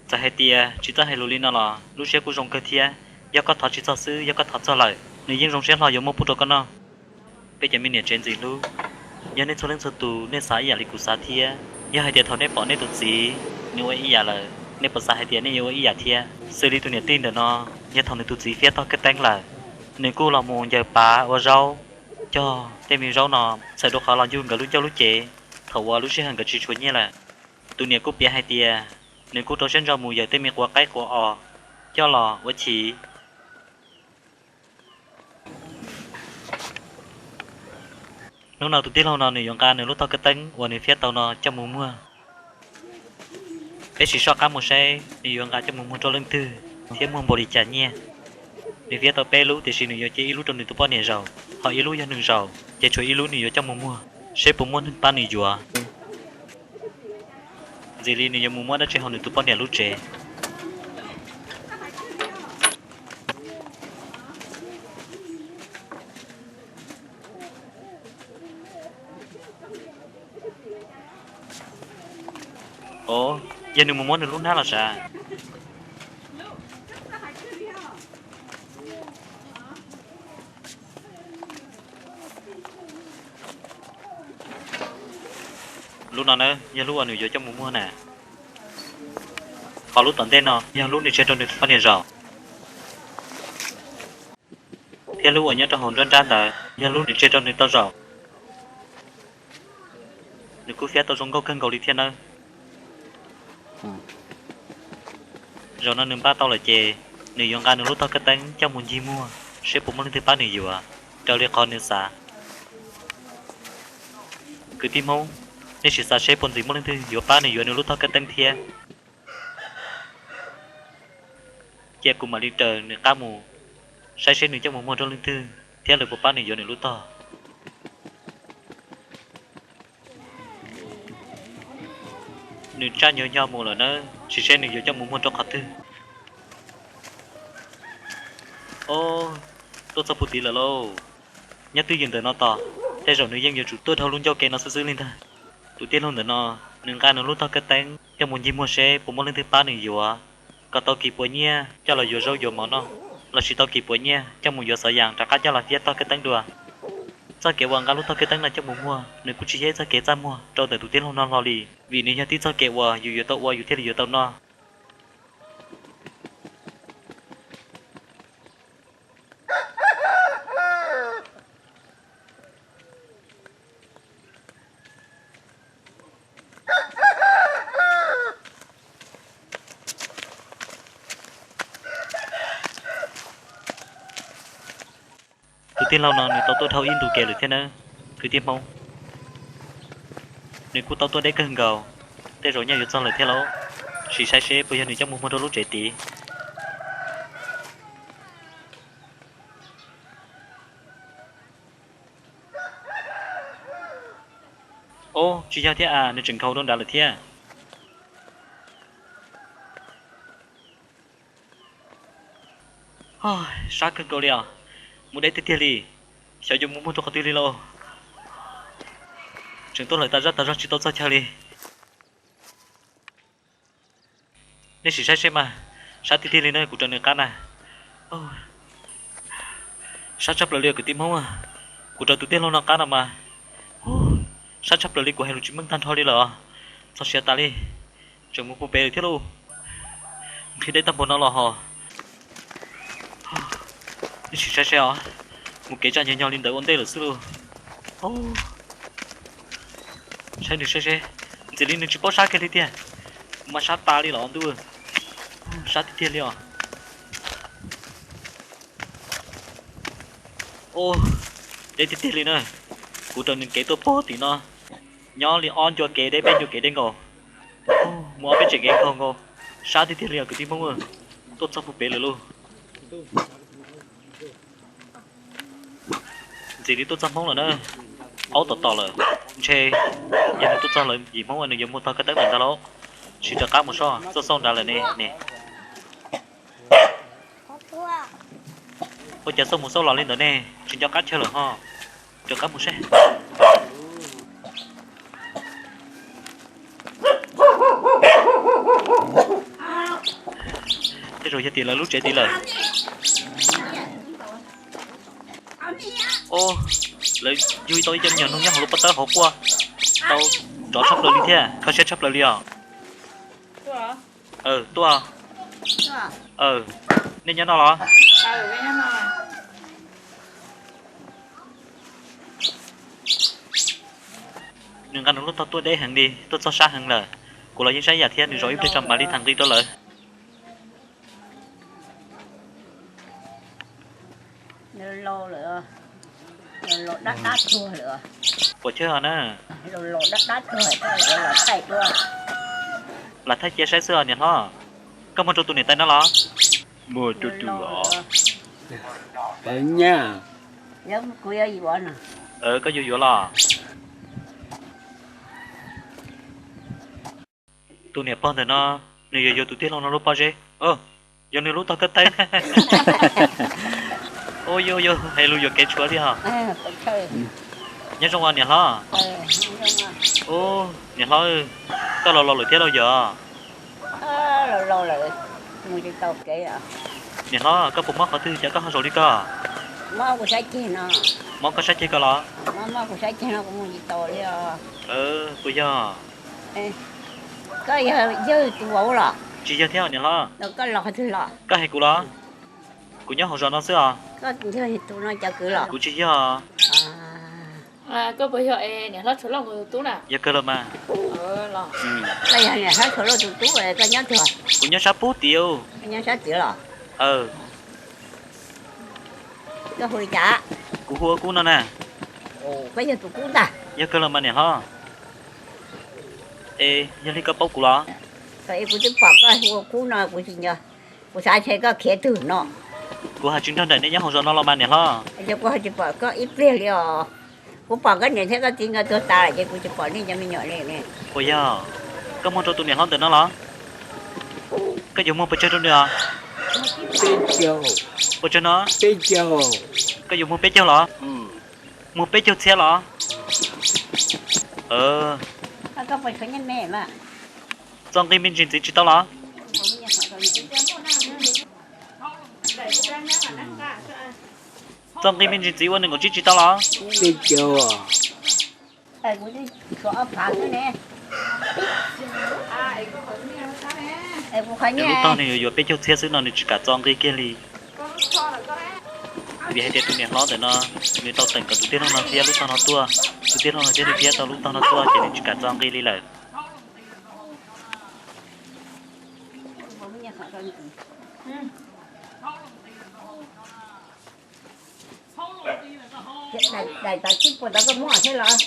Txawm hais tias tsis txawj hais lus li no los lub siab kuj zoo kawg thiab. Yog koj thov tsis txog xwb, yog koj thov txog lawm nws yeej zoo siab hlo yuav muab pub rau koj noj. Peb cov me niam tsev ntxim hlub, yog nej txhua leej txhua tus nej xav ib yam li kuv xav thiab, yog hais tias thaum nej pom nej tus txiv nws ua ib yam lawm, nej puas xav hais tias nej yuav ua ib yam thiab? Xws li tus niam tij ntawm no, yog thaum nws tus txiv fiab tog kawj teeb lawm, nws kuj los mus ncaws pav ua zaub, cog tej me zaub no txhawm rau qhov los ncuj nkawd lub ncauj lub cev thaum uas lub sij hawm nkawd tsis tshuav nyiaj lawm. Tus niam kuj piav hais tias nws kuj rau siab ntso mus yawm tej me quav qaib quav os coj los ua chiv. Hnub no tus tij laug no nws yuav nqa nws lub tog kawj teeb uas nws fiab tau no coj mus muag. Peb sim soj qab mus saib nws yuav nqa coj mus muag rau leej twg thiab muag npaum li cas nyiaj. Nws fiab tau peb lub tiam sis nws yuav cia ib lub rau nws tus poj niam zaum, ho ib lub yog nws zaum, ces tshuav ib lub nws yuav coj mus muag seb puas muaj neeg pab nws yuav. Ntxim li nws yuav mus muab dab tsi hauv nws tus poj niam lub tsev. Os, yog nws mus muab nws lub hnab los sav. Lub no na yog lub uas nws yuav coj mus muag na. Ho lub tom ntej no yog lub nws tseg rau nws poj niam zaum. Thiab lub uas nyob rau hauv nruab nrab ntawd yog lub nws tseg rau nws tau zaum. Nws kuj fiab tau zoo nkauj kawg nkaus li thiab nawb. Zaum no nws npaj tau lawm ces nws yuav nqa nws lub tog kawj teeb coj mus ncig muag seb puas muaj leej twg pab nws yuav raws li qhov nws xav. Kwv tij Hmoob, nej sim xav seb puas ntxim muaj leej twg yuav pab nws yuav nws lub tog kawj teeb thiab. Cia kuv mam li raws nws qab mus saib seb nws coj mus muag rau leej twg thiab lawv puas pab nws yuav nws lub tog. Nws tsaj nyuag nyo mus lawm nawb, sim seb nws yuav coj mus muag rau qhov twg. Os, tuaj txog puag tid lawm lauj. Nyob twj ywm ntawm no tos, tej zaum nws yeej yuav tsum tuaj dhau lub ncauj kev no xwb xwb li ntag. Tus tij laug ntawm no, nws nqa nws lub tog kawj teeb coj mus ncig muag seb puas muaj leej twg pab nws yuav, kom tau kis puas nyiaj coj los yuav zaub yuav mov noj, lossis tau kis puas nyiaj coj mus yuav xov yas rov qab coj los fiab tog kawj teeb dua. Txoj kev uas nqa lub tog kawj teeb no coj mus muag nws kuj tsis yog ib txoj kev txaj muag rau ntawm tus tij laug no hlo li, vim nws yog tib txoj kev uas yus yuav tau ua yus thiaj li yuav tau noj. Tus tij laug no nws tau tuaj dhau ib ntu kev lawm thiab nawb, kwv tij Hmoob. Nws kuj tau tuaj deb kawg nkaus, tej zaum nyaj yuav txog lawm thiab lauj. Sim saib seb puas yog nws coj mus muag rau lub tsev tid. Ob, tsis yog thiab as, nws tseem nkhaus rau nrad lawm thiab. Sab kawg nkaus li os, mus deb tiag tiag li, xyov yuav mus muag rau qhov twg li lauj. Tseem tuaj lawm tas zaj tas zog tsis tau txog chaw li. Nej sim saib seb mas, sab tiag tiag li na, kuv raws nws qab na. Sab tshaj plaws li kwv tij Hmoob, kuv raws tus tij laug no qab no mas, sab tshaj plaws li, kuv hais lus tsis meej tag nrho li lawm os. Txog siav tas li, tseem mus puag pem lawm thiab lauj. Nqhis deb tag npaum no los hos. Nej sim saib seb os, mus kev tsaj nyog nyog li ntawd ua ntej lawm xwb lauj. Saib nws saib seb, ntxim li nws tsis paub sab kiag li tiag. Kuv mas sab tas li los ntuj, sab tiag tiag li os. Deb tiag tiag li na, kuv raws nws kev tuaj pog tim no, nyob li ob ncua kev deb peb ncua kev deb nkaus. Muaj ob peb tsev kev nkaug nkaus, sab tiag tiag li os kwv tij Hmoob. Tuaj txog puag pem lawm lauj. Ntxim li tuaj txog Hmoob lawm na. Aub tom tom lawm, ntshe yog nws tuaj txog lawv yim Hmoob nws yuav muag tog kab teeb lawm ntag lauj. Sim rov qab mus soj, txoj xauj nrad lawm ne ne. Ua cas xauj mus xauj los li ntawd ne, tsis nco qab chaw lawm ho. Rov qab mus saib. Tej zaum yog tim lawv lub tsev tid lawm. Os, lawv yug tau ib co me nyuam noog nyob hauv lub pob tawb hauv quaj tau nrov tshaj plaws li thiab, kho siab tshaj plaws li os. Tuaj. Nej nyob no los? Nws nqa nws lub tog tuaj deb heev li, tuaj txog sab heev lawm. Kuv los yeej saib yam thiab, nws zaum ib pliag tso mam li tham nqi rau lawv. Puas chawj na. Lam thaij cia saib xwb os niam hlob. Koj muag rau tus niam tais no los? Muag rau tus os. Koj yuav yuav los? Tus niam pog ntawm no, nws yuav yuav tus tij laug no lub pob zeb, yog nws lub tog kab teeb. Ua yog hais lus yuam kev tshuav li os. Nyob zoo os niam hlob. Ub, niam hlob, koj los laus lawm thiab lauj yog? Niam hlob, koj puas mob qhov twg cas koj ho zoo li ko? Mob koj sab ceg ko los? Puas yog? Koj yog yawg tus vauv los? Tsis yog thiab niam hlob. Koj hais kuv los? Kuv nyob hauv zos no xwb os. Kuv tsis yog. Koj puas yog niam hlob Tshuav Lauj tus tub na? Yog kawg los mas. Koj yog niam hlob Tshuav Lauj tus tub, koj nyob twg? Kuv nyob sab pub tid. Nyob sab tid los? Koj hu li cas? Kuv hu ua Kub no na. Koj yog tus Kub ntag. Yog kawg los mas niam hlob. Es yog li koj paub kuv los? Kuv twb pom koj hu ua Kub no kuv tsis nco. Kuv xav ntshe koj khiav twg no. Kuv hais tsis nrog nraim nej nyob hauv zos no los mas niam hlob. Ces kuv hais tsis pom koj ib pliag li os. Kuv pom koj niam thiab koj txiv nkawd tuag tas lawm ces kuv tsis pom nej cov me nyuam li ne. Puas yog? Koj muag rau tus niam hlob ntawm no los? Koj yuav muag pes tsawg rau nws os? Pes tsawg no? Koj yuav muag peb caug los? Muag peb caug txhiab los? Txo nqi me ntsis ntxiv tsis tau los? Txo nqi me ntsis ntxiv ua nees nkaum tsib tsis tau los? Nws lub tog nws yuav yuav peb caug txhiab xwb no nws tsis kam txo nqi kiag li. Vim hais tias tus niam hlob ntawm no nws tau teem kom tus tij laug no thiab lub tog no tuaj, tus tij laug no thiab nws thiab tau lub tog no tuaj ces nws tsis kam txo nqi li lawm. Daim tawv tsib puas ntawd koj muab thiab los?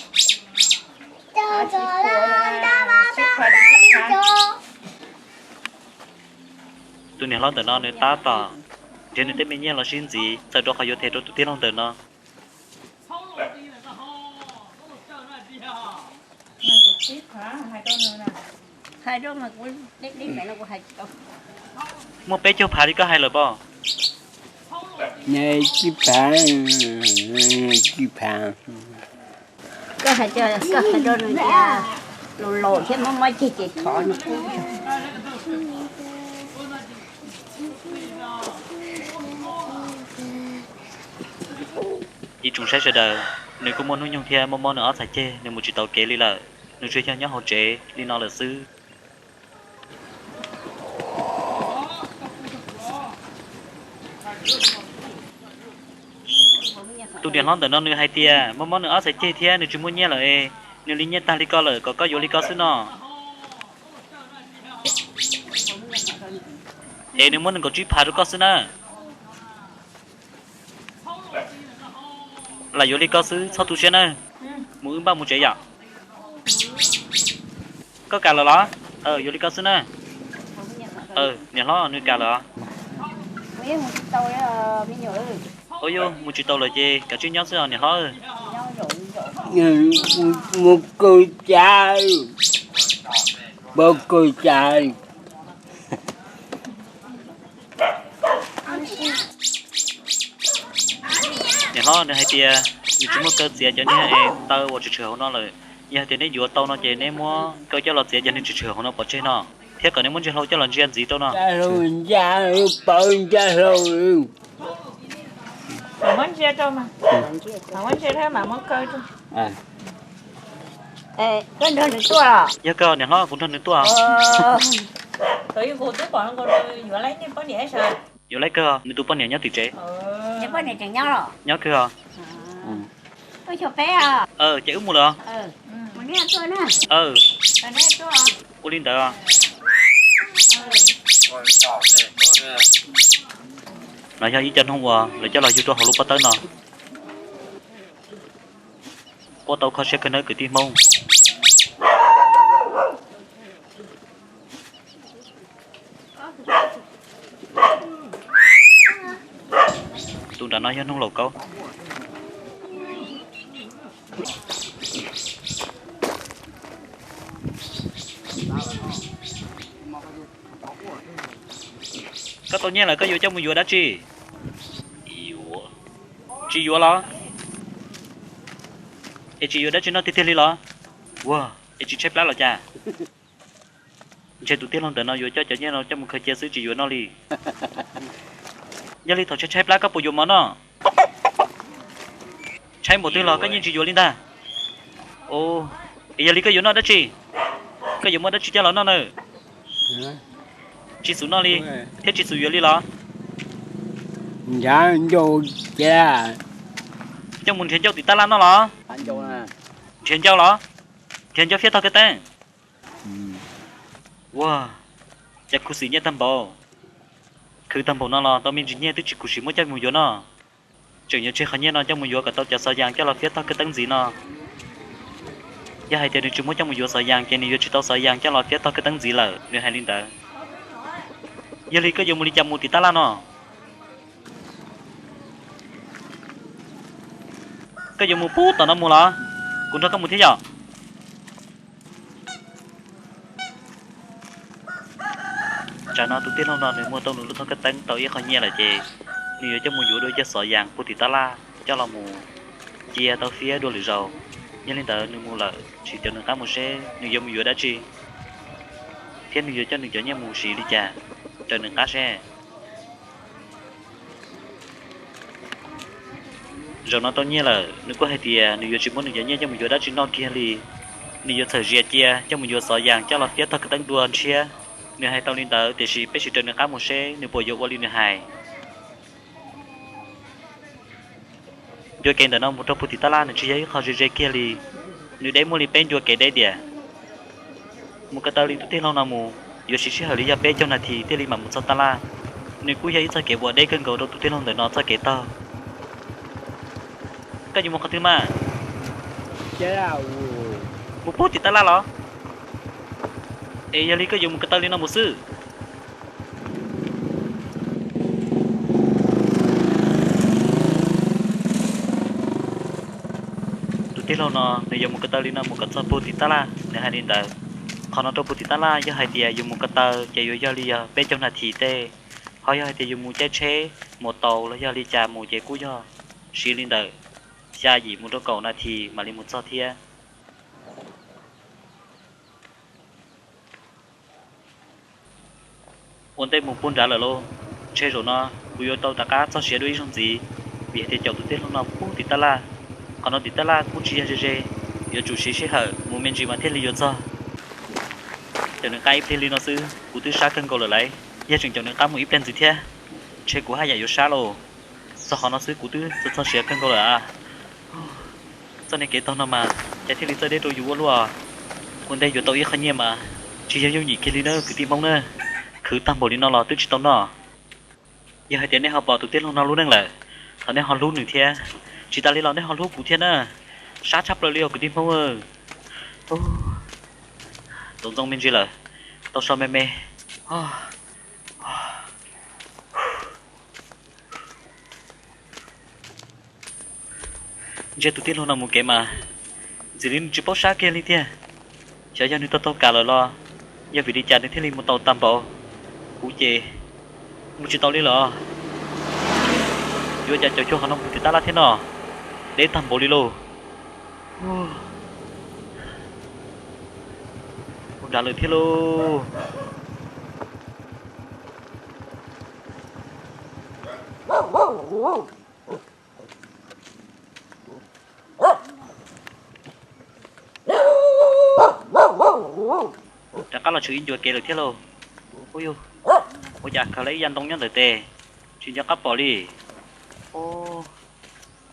Tus niam hlob ntawm no nws tab tom nrhiav nws tej me nyiaj los sib ntxiv txawm rau qhov yuav them rau tus tij laug ntawm no. Muaj peb caug phav li koj hais lawm pob? Tsib phav, tsib phav. Koj hais, koj hais rau nws tias laus laus thiab mob mob ceg ces thov nws kub. Ib tsoom saib sawv daws, nws kuj muaj hnub nyoog thiab mob mob nws ob txhais ceg, nws mus tsis tau kev li lawm, nws tsuas yog nyob hauv tsev li no lawm xwb. Tus niam hlob ntawm no nws hais tias mob mob nws ob txhais ceg thiab nws tsis muaj nyiaj lawm es nws li nyiaj tag li ko lawm kom koj yuav li ko xwb no. Es nws muab nees nkaum tsib phav rau koj xwb na. Lam yuav li koj xwb txhob tu siab na. Mus wb npaj mus tsev yom. Koj kam lawm los? Yuav li koj xwb na. Niam hlob, nws kam lawm. Ua yog mus tsis tau lawm ces kav tsij nyob xwb os niam hlob. Mus kawg cav, mus kawg cav. Niam hlob, nws hais tias nws tsis muaj kaw txiav cov niag taw uas tshwm tshwm hauv no lawm. Yog hais tias neb yuav tau no ces neb muab kaw coj los txiav cov niag tshwm tshwm hauv no pov tseg no, thiab kom neb muab ntsia hlau coj los ntsia ntxiv rau no. Yog kawg niam hlob, kuv nrog nws tuaj. Yuav laib kawg, nws tus poj niam nyob tim tsev. Nyob kawg. Ces wb mus lawm. Ua li ntawd. No yog ib co noog uas lawv coj los yug rau hauv lub pob tawb no. Puab tau kho siab kawg nawb kwv tij Hmoob. Tus nram no yog noog laum kaub. Koj tau nyiaj lawm koj yuav coj mus yuav dab tsi? Tsis yuav los? Es tsis yuav dab tsi noj tiag tiag li los? Ua, es tsis tshaib plab los cas? Ntshe tus tij laug ntawm no yuav coj cov nyiaj no coj mus khaws cia xwb tsis yuav noj li. Yog li thaum tshaib tshaib plab koj puas yuav mov noj? Tshaib npaum twg los koj yeej tsis yuav li ntag. Es yog li koj yuav noj dab tsi? Koj yuav muab dab tsi coj los noj na? Tsis xum noj li, thiab tsis xum yuav li los? Coj mus nrhiav ncauj tim tab laj noj los? Nrhiav ncauj los? Nrhiav ncauj fiab tog kawg teeb. Ua, cas khuv xim nyiaj tag npaum. Khwv tag npaum no los tau me ntsis nyiaj twb tsis khuv xim muab coj mus yuav noj. Tseem yuav tseg qhov nyiaj no coj mus yuav kom tau cov xov yas coj los fiab tog kawg teeb ntxiv no. Yog hais tias nws tsis muab coj mus yuav xov yas ces nws yuav tsis tau xov yas coj los fiab tog kawg teeb ntxiv lawm, nws hais li ntawd. Yog li koj yuav mus li cas mus tim tab laj no? Koj yuav mus pub tom no mus los? Kuv nrog koj mus thiab yom. Tsam no tus tij laug no nws muag tau nws lub thoj kawg teeb tau ib qho nyiaj lawm ces nws yuav coj mus yuav dua cov xov yas puag tim tab laj coj los mus cia tau fiab dua lwm zaus. Yog li ntawd nws mus lawm tsis caum nws qab mus seb nws yuav mus yuav dab tsi, thiab nws yuav coj nws cov nyiaj mus siv li cas, raws nws qab seb. Zaum no tau nyiaj lawm nws kuj hais tias nws yuav tsis muab nws cov nyiaj coj mus yuav dab tsi noj kiag li. Nws yuav txhawm zias cia coj mus yuav xov yas coj los fiab tog kawg teeb dua ntshiab. Nws hais tau li ntawd tiam sis peb sim raws nws qab mus seb nws puas yuav ua li nws hais. Ncua kev ntawm no mus rau puag tim tab laj nws tsis yog ib qho ze ze kiag li. Nws deb muaj li peb ncua kev deb tiag. Mus ko taw li tus tij laug no mus yuav siv sij hawm li yog peb caug nas this thiaj li mam mus txog tab laj. Nws kuj yog ib txoj kev uas deb kawg nkaus rau tus tij laug ntawm no txoj kev taug. Koj yuav mus qhov twg mas? Mus puag tim tab laj los? Es yog li koj yuav mus ko taw li no mus xwb? Tus tij laug no nws yuav mus ko taw li no mus kom txog puag tim tab laj, nws hais li ntawd. Qhov no rau puag tim tab laj yog hais tias yus mus ko taw ces yuav yog li yog peb caug nas this tej, ho yog hais tias yus mus caij tsheb mus taus los yog li cas mus ces kuj yog siv li ntawm xya yim mus rau kaum nas this mam li mus txog thiab. Ua ntej mus puag nrad lawm lauj, ntshe zaum no kuv yuav tau rov qab txog siav dua ib zaug ntxiv, vim hais tias caum tus tij laug no puag tim tab laj. Qhov no tim tab laj kuj tsis yog ze ze, yuav tsum siv sij hawm mus me ntsis mas thiaj li yuav txog. Caum nws qab ib pliag li no xwb kuv twb sab kawg nkaus lawm lauj, yog tseem caum nws qab mus ib pliag ntxiv thiab, ntshe kuv haj yam yuav sab lauj. Txog qhov no xwb kuv twb txog siav kawg nkaus lawm. Txoj niag kev taug no mas cas thiaj li txawj deb rau yus ua luaj. Ua ntej yuav tau ib qho nyiaj mas tsis yog yooj yim kiag li na kwv tij Hmoob na. Khwv tag npaum li no los twb tsis tau noj. Yog hais tias nej ho pom tus tij laug no lub neej lawm, thov nej ho hlub nws thiab. Tsis tas li los nej ho hlub kuv thiab na. Sab tshaj plaws li os kwv tij Hmoob. Txaus ntxoo me ntsis lawm, Tau so me me. Ntshe tus tij laug no mus kev mas ntxim li nws tsis paub sab kiag li tiag. Xyov yog nws tau taug kam lawm los yog vim li cas nws thiaj li mus tau tag npaum. Kuv ces mus tsis tau li lawm. Yuav cas cov xyoob qhov no mus twb tab laj thiab no, deb tag npaum li lauj. Mus nram lawm thiab lauj. Rov qab los tshwm ib ncua kev lawm thiab lauj. Ua cas khaws lawm ib yav ntoo nyob ntawm tes, tsis nco qab pom li.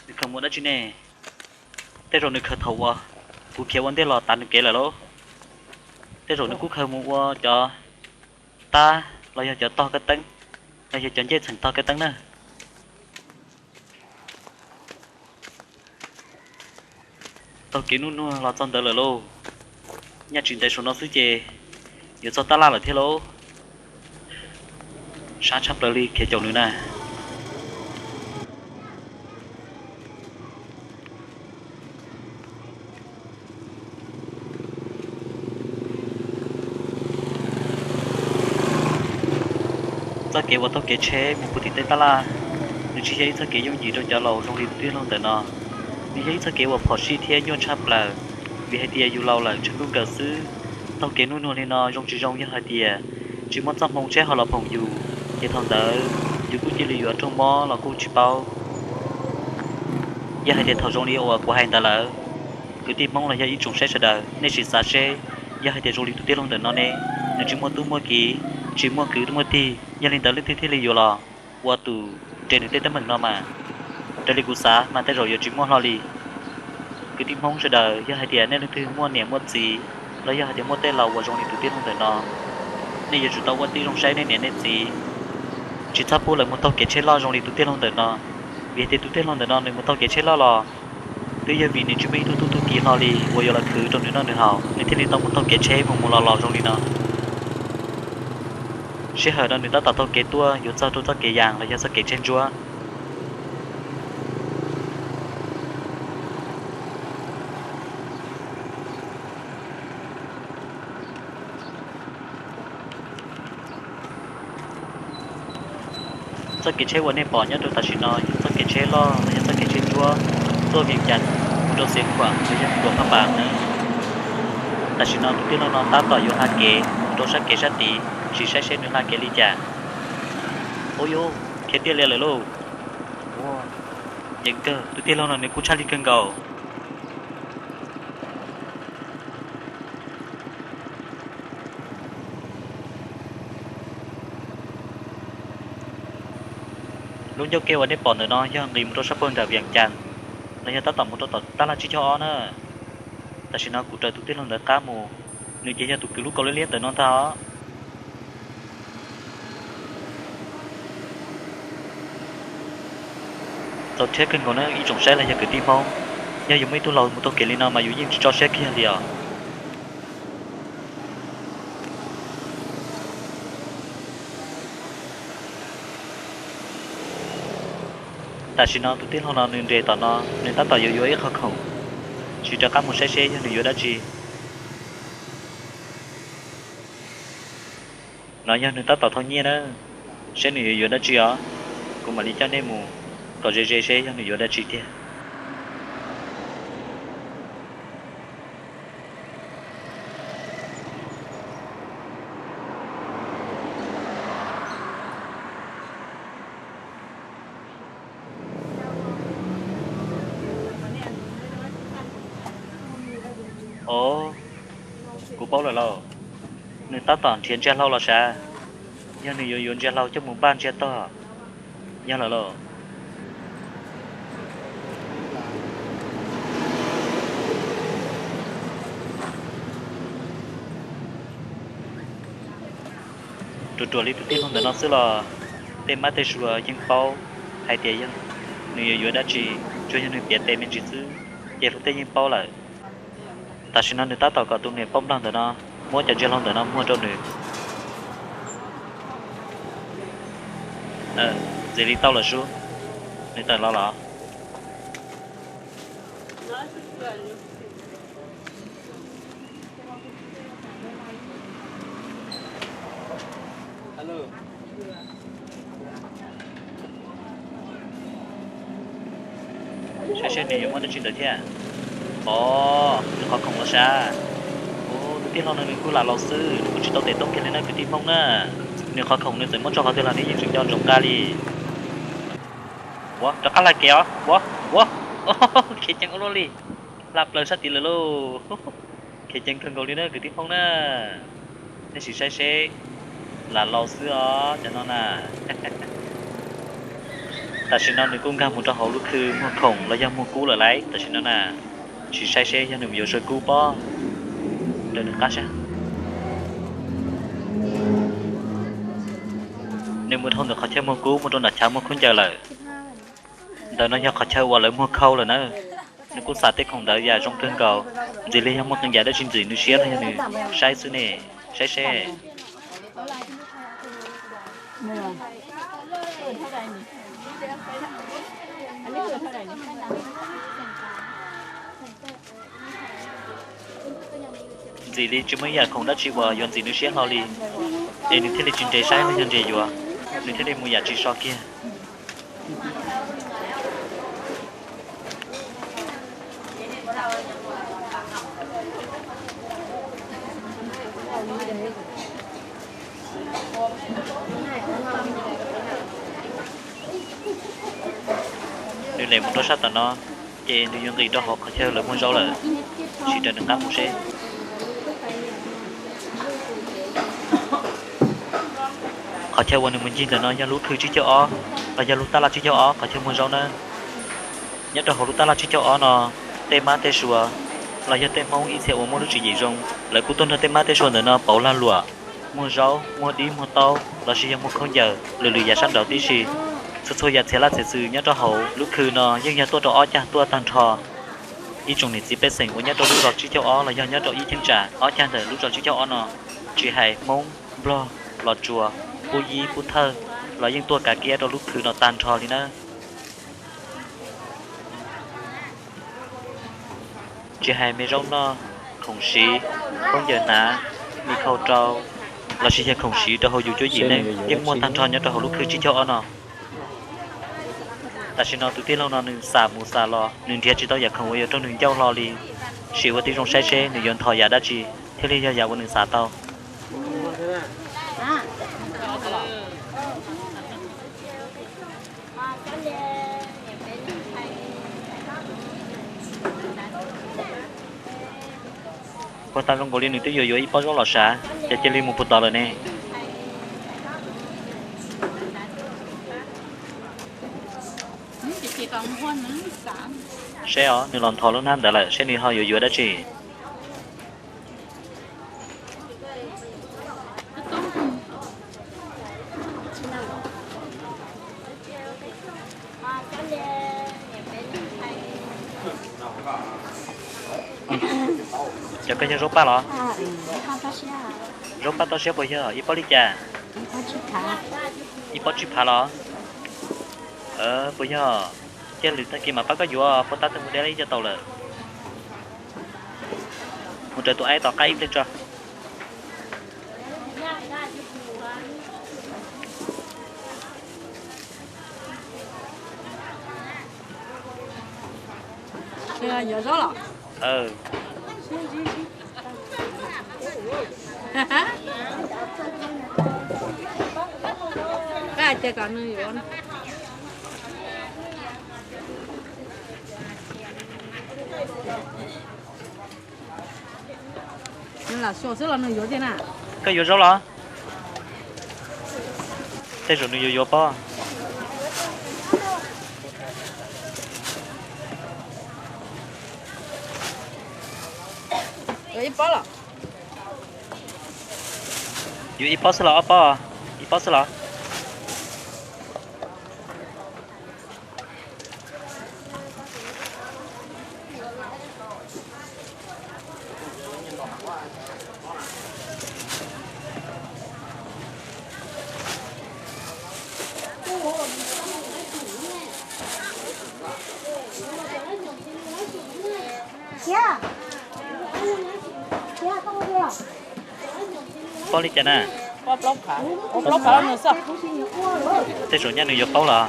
Nws khaws mus dab tsi ne? Tej zaum nws khaws thaum uas kuv khiav ua ntej los tav nws kev lawm lauj. Tej zaum nws kuj khaws mus ua cov tab los yog cov tog kab teeb, los yog cov ncej txheem tog kab teeb na. Taug kev nuj nuag los txog ntawd lawm lauj. Nyaj tsis ntev saum no xwb ces yuav txog tab laj lawm thiab lauj. Sab tshaj plaws li khiav caum nws na. Txoj kev uas taug kev tsheb mus puag tim tej tab laj, nws tsis yog ib txoj kev yooj yim rau cov laus zoo li tus tij laug ntawm no. Nws yog ib txoj kev uas phom sij thiab nyuaj tshaj plaws, vim hais tias yus laus lawm tseem kub nkaws xwb. Taug kev nuj nuag li no zoo tsis zoo yog hais tias tsis muaj txoj hmoo tsheb ho los phoom yus, ces thaum ntawd yus kuj cia li yuav raug mob los kuj tsis paub. Yog hais tias thaum zoo li uas kuv hais ntawd lawm, kwv tij Hmoob los yog ib tsoom saib sawv daws nej sim xav seb, yog hais tias zoo li tus tij laug ntawm no ne, nws tsis muaj tub muaj kiv, tsis muaj kwv muaj tij, yog li ntawd leej twg thiaj li yuav los ua tus nres nws tej teeb meem no mas? Raws li kuv xav mas tej zaum yuav tsis muaj hlo li. Kwv tij Hmoob sawv daws, yog hais tias nej leej twg muaj niam muaj txiv, los yog hais tias muaj tej laus uas zoo li tus tij laug ntawm no, nej yuav tsum tau ua tib zoo saib nej niam nej txiv, tsis txhob pub lawv mus taug kev tsheb loj zoo li tus tij laug ntawm no. Vim hais tias tus tij laug ntawm no nws mus taug kev tsheb loj los twb yog vim nws tsis muaj ib tug tub tug kiv hlo li uas yuav los khwv rau nws noj nws haus, nws thiaj li tau mus taug kev tsheb mus mus los los zoo li no. Sij hawm no nws tab tom taug kev tuaj yuav txog rau txoj kev yas los yog txoj kev tseg ntsuab. Txoj kev tsheb uas nej pom nyob rau tam sim no yog txoj kev tsheb loj los yog txoj kev tsheb ntsuab tuaj Vias Cas mus rau Xiav Khuam los yog mus rau Phaj Npas na. Tam sim no tus tij laug no tab tom yuav hla kev mus rau sab kev sab tid, sim saib seb nws hla kev li cas. Ua yuv, khiav tiaj lias lawm lauj. Ua, yeej kawg, tus tij laug no nws kuj tshaj lij kawg nkaus. Lub ncauj ke uas nej pom ntawm no yog nqis mus rau sab pawg nram Vias Cas, los yog tab tom mus rau tom tab laj tsib caug ob na. Tam sim no kuv raws tus tij laug ntawd qab mus, nws ces yog tus kwv lub kaus liab liab ntawm no ntag os. Txaus rhiab kawg nkaus na ib tsoom saib los yog kwv tij Hmoob, yog yuav muaj ib tug laus mus taug kev li no mas yus yeej tsis tso siab kiag li os. Tam sim no tus tij laug no nws nres tom no, nws tab tom yuav yuav ib qho khoom, tsis rov qab mus saib seb yog nws yuav dab tsi. No yog nws tab tom thau nyiaj na, seb nws yuav yuav dab tsi os. Kuv mam li coj nej mus kom ze ze seb yog nws yuav dab tsi tiag. Os, kuv paub lawm lauj. Nws tab tom nrhiav ntsia hlau los sav. Yog nws yuav yuav ntsia hlau coj mus npaj ntsia tog. Yog lawm lauj. Ruam ruam li tus tij laug ntawm no xwb los tej mab tej suav yeej paub hais tias yog nws yuav yuav dab tsi, tsuas yog nws piav tes me ntsis xwb ces luag tej yeej paub lawm. Tam sim no nws tab tom kom tus niam poj nplog ntawm no muab cov ntsia hlau ntawm no muag rau nws. Ntxiv li tau lawm sub, nws tawm los los. Saib seb nws yuav muab dab tsi ntawd thiab. Os, nws qhov khoom los sav. Ua, tus tij laug no nws kuj lam laus xwb, nws kuj tsis tau tes tooj kiag li na kwv tij Hmoob na. Nws qhov khoom nws txawm muab tso qhov twg los nws yeej tseem nco ntsoov nqa li. Ua, rov qab hla kev os. Ua, ua, khiav ceev ua luaj li. Hla plaws sab tid lawm lauj. Khiav ceev kawg nkaus li na kwv tij Hmoob na. Nej sim saib seb, lam laus xwb os cov no na. Tam sim no nws kuj nkag mus rau hauv lub khw muag khoom los yog muag kub lawm lauj tam sim no na. Sim saib seb yog nws mus yuav saw kub pob. Raws nws qab sab. Nws mus dhau ntawm qhov chaw muag kub mus rau nram chav muag khaub ncaws lawm. Ntawm no yog qhov chaw uas lawv muag khau lawm na. Nws kuj xam tej khoom ntawd yam zoo kawg nkaus. Ntxiv li yog muaj qee yam dab tsi ntxim nws siab los yog nws saib xwb ne. Saib seb. Ntxim li tsis muaj ib yam khoom dab tsi uas yuav ntxim nws siab hlo li, es nws thiaj li tsis nres saib los yog nres yuav, nws thiaj li mus yam tsis so kiag. Nws lem mus rau sab tom no, ces nws yuav nqis rau hauv qhov chaw lawv muag zaub lawm. Sim raws nws qab mus seb. Qhov chaw uas nws mus ncig ntawm no yog lub khw tsib caug ob, los yog lub tab laj tsib caug ob qhov chaw muag zaub na. Nyob rau hauv lub tab laj tsib caug ob no, tej mab tej sua los yog tej Hmoob ib txhia uas muaj lub tswv yim zoo, lawv kuj tuaj nrog tej mab tej sua ntawm no pauv lag luam, muag zaub, muag dib, muag taub, lossis yog muag khaub ncaws, lwm lwm yam sab nraud tib si. Txhua txhua yam txhia laj txhia xwm nyob rau hauv lub khw no yeej yog tuaj rau ob cag tuaj tag nrho. Ib tsoom niam txiv pej xeem uas nyob rau lub zos tsib caug ob los yog nyob rau ib cheeb tsam ob cag ntawm lub zos tsib caug ob no, tsis hais Hmoob, Nplog, Los Tsuas, Pub Yib, Pub Thawj, los yeej tuaj kav kiab rau lub khw no tag nrho li na. Tsis hais me zaub noj, khoom siv, khaub ncaws hnav, mi khau rau, lossis yog khoom siv rau hauv yus cuab yim neej yeej muaj tag nrho nyob rau hauv lub khw tsib caug ob no. Tam sim no tus tij laug no nws xam mus xam los nws nrhiav tsis tau yam khoom uas yuav raug nws ncauj hlo li. Sim ua tib zoo saib seb nws yuav ntho yam dab tsi thiaj li yog yam uas nws xav tau. Puag ta zoo nkaus li nws twb yuav yuav ib pob zaub los sav, ces cia li mus puag tod lawm ne. Seb os, nws los ntho lub hnab ntawd lawm, seb nws ho yuav yuav dab tsi. Cov koj yog zaub paj los? Zaub paj toj siab puas yog? Ib pob li cas? Ib pob tsib phav los? Puas yog? Cia lwm tag kis mam pab koj yuav, puag ta twb mus de lawm ib co tau lawm. Mus raws tus aib tom qab ib pliag tso. Yuav zaub los? Cia kom nws yuav. Nws lam xyuas xwb los nws yuav tiag na. Koj yuav zaub los? Tej zaum nws yuav yuav pob. Yuav ib pob los? Yuav ib pob xwb los ob pob? Ib pob xwb los? Paub li cas na? Tej zaum nyaj nws yuav paub los.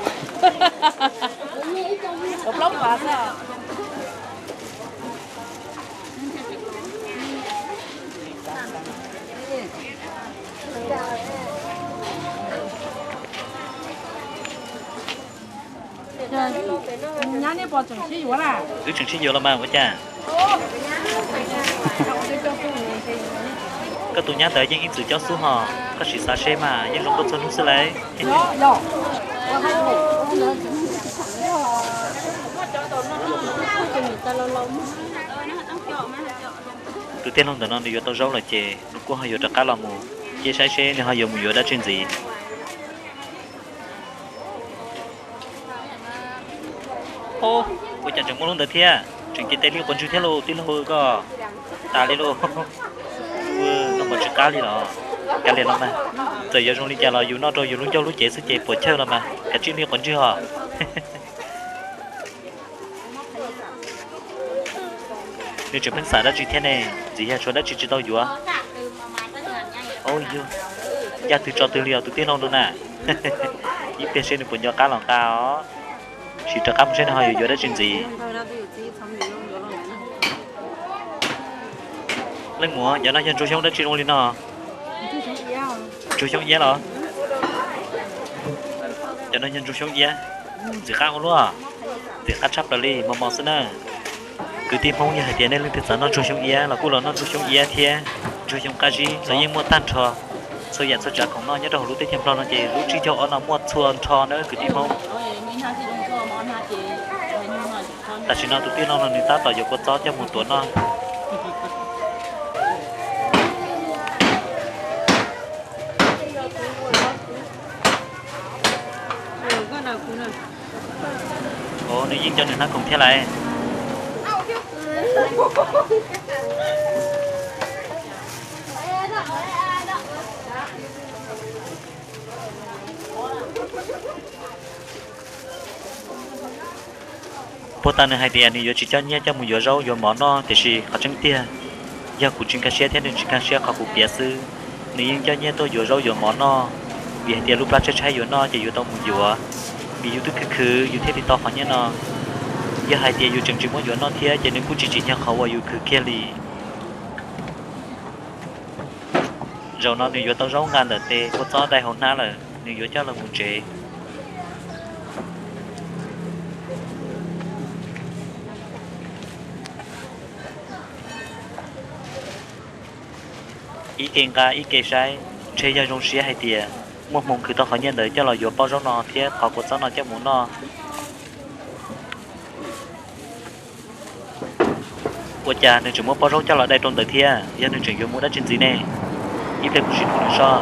Wb tseem sib yuav los mas ua cas? Koj tus nyab ntawd yeej ib txwm cob xub hos, koj sim xav seb mas yeej zoo nkauj txhua hnub xwb lauj. Tus tij laug ntawm no nws yuav tau zaub lawm ces nws kuj ho yuav rov qab los mus, cia saib seb nws ho yuav mus yuav dab tsi ntxiv. Ua cas tseem muaj lub ntawd thiab, tseem cia tes li quav ntswg thiab lauj tij laug koj. Tas li lauj. Noj mov tsis qab li los. Kav liam los mas, txawm yuav zoo li cas los yus noj rau yus lub ncauj lub cev xwb ces puas chawj los mas kav tsij li quav ntswg os. Nws tseem pheej xav dab tsi thiab ne, ntxiv yog tshuav dab tsi tsis tau yuav. Yog ncaj twg tso twg li os tus tij laug no na. Ib pliag seb nws puas nco qab los nqa os. Sim rov qab mus seb nws ho yuav yuav dab tsi ntxiv. Leej muam, cov no yog ntsuag xyoob dab tsi zoo li no? Ntsuag xyoob iab los? Cov no yog ntsuag xyoob iab. Ntxim qab ua luaj, ntxim qab tshaj plaws li, mos mos xwb na. Kwv tij Hmoob yog hais tias nej leej twg xav noj ntsuag xyoob iab los kuj los noj ntsuag xyoob iab thiab ntsuag xyoob qab zib los yeej muaj tag nrho. Txhua yam txhua tsav khoom noj nyob rau hauv lub teb chaws Nplog no ces lub tsib caug ob no muaj txhua nrho na kwv tij Hmoob. Tam sim no tus tij laug no nws tab tom yuav kua txob coj mus tuav noj. Nws yeej nco nws hnab khoom thiab lauj. Puag ta nws hais tias nws yuav tsis coj nyiaj coj mus yuav zaub yuav mov noj, tiam sis qhov tseeb tiag, yog kuv tsis nkag siab thiab nws tsis nkag siab qhov kuv piav xwb. Nws yeej coj nyiaj tuaj yuav zaub yuav mov noj, vim hais tias lub plab tshaib tshaib yuav noj ces yuav tau mus yuav, vim yus twb khwv khwv yus thiaj li tau qhov nyiaj no. Yog hais tias yus tseem tsis muab yuav noj thiab ces nws kuj tsis tsim nyog qhov uas yus khwv kiag li. Zaum no nws yuav tau zaub nqa ntawm tes kua txob dai hauv hnab lawm, nws yuav coj los mus tsev. Ib ke nqa ib ke saib, ntshe yog zoo siab hais tias muaj hmoo khwv tau qhov nyiaj ntawd coj los yuav pob zaub no thiab qhov kua txob no coj mus noj. Ua cas nws tseem muab pob zaub coj los dai rau ntawd thiab? Yog nws tseem yuav mus dab tsi ntxiv ne? Ib pliag kuv sim nug nws soj.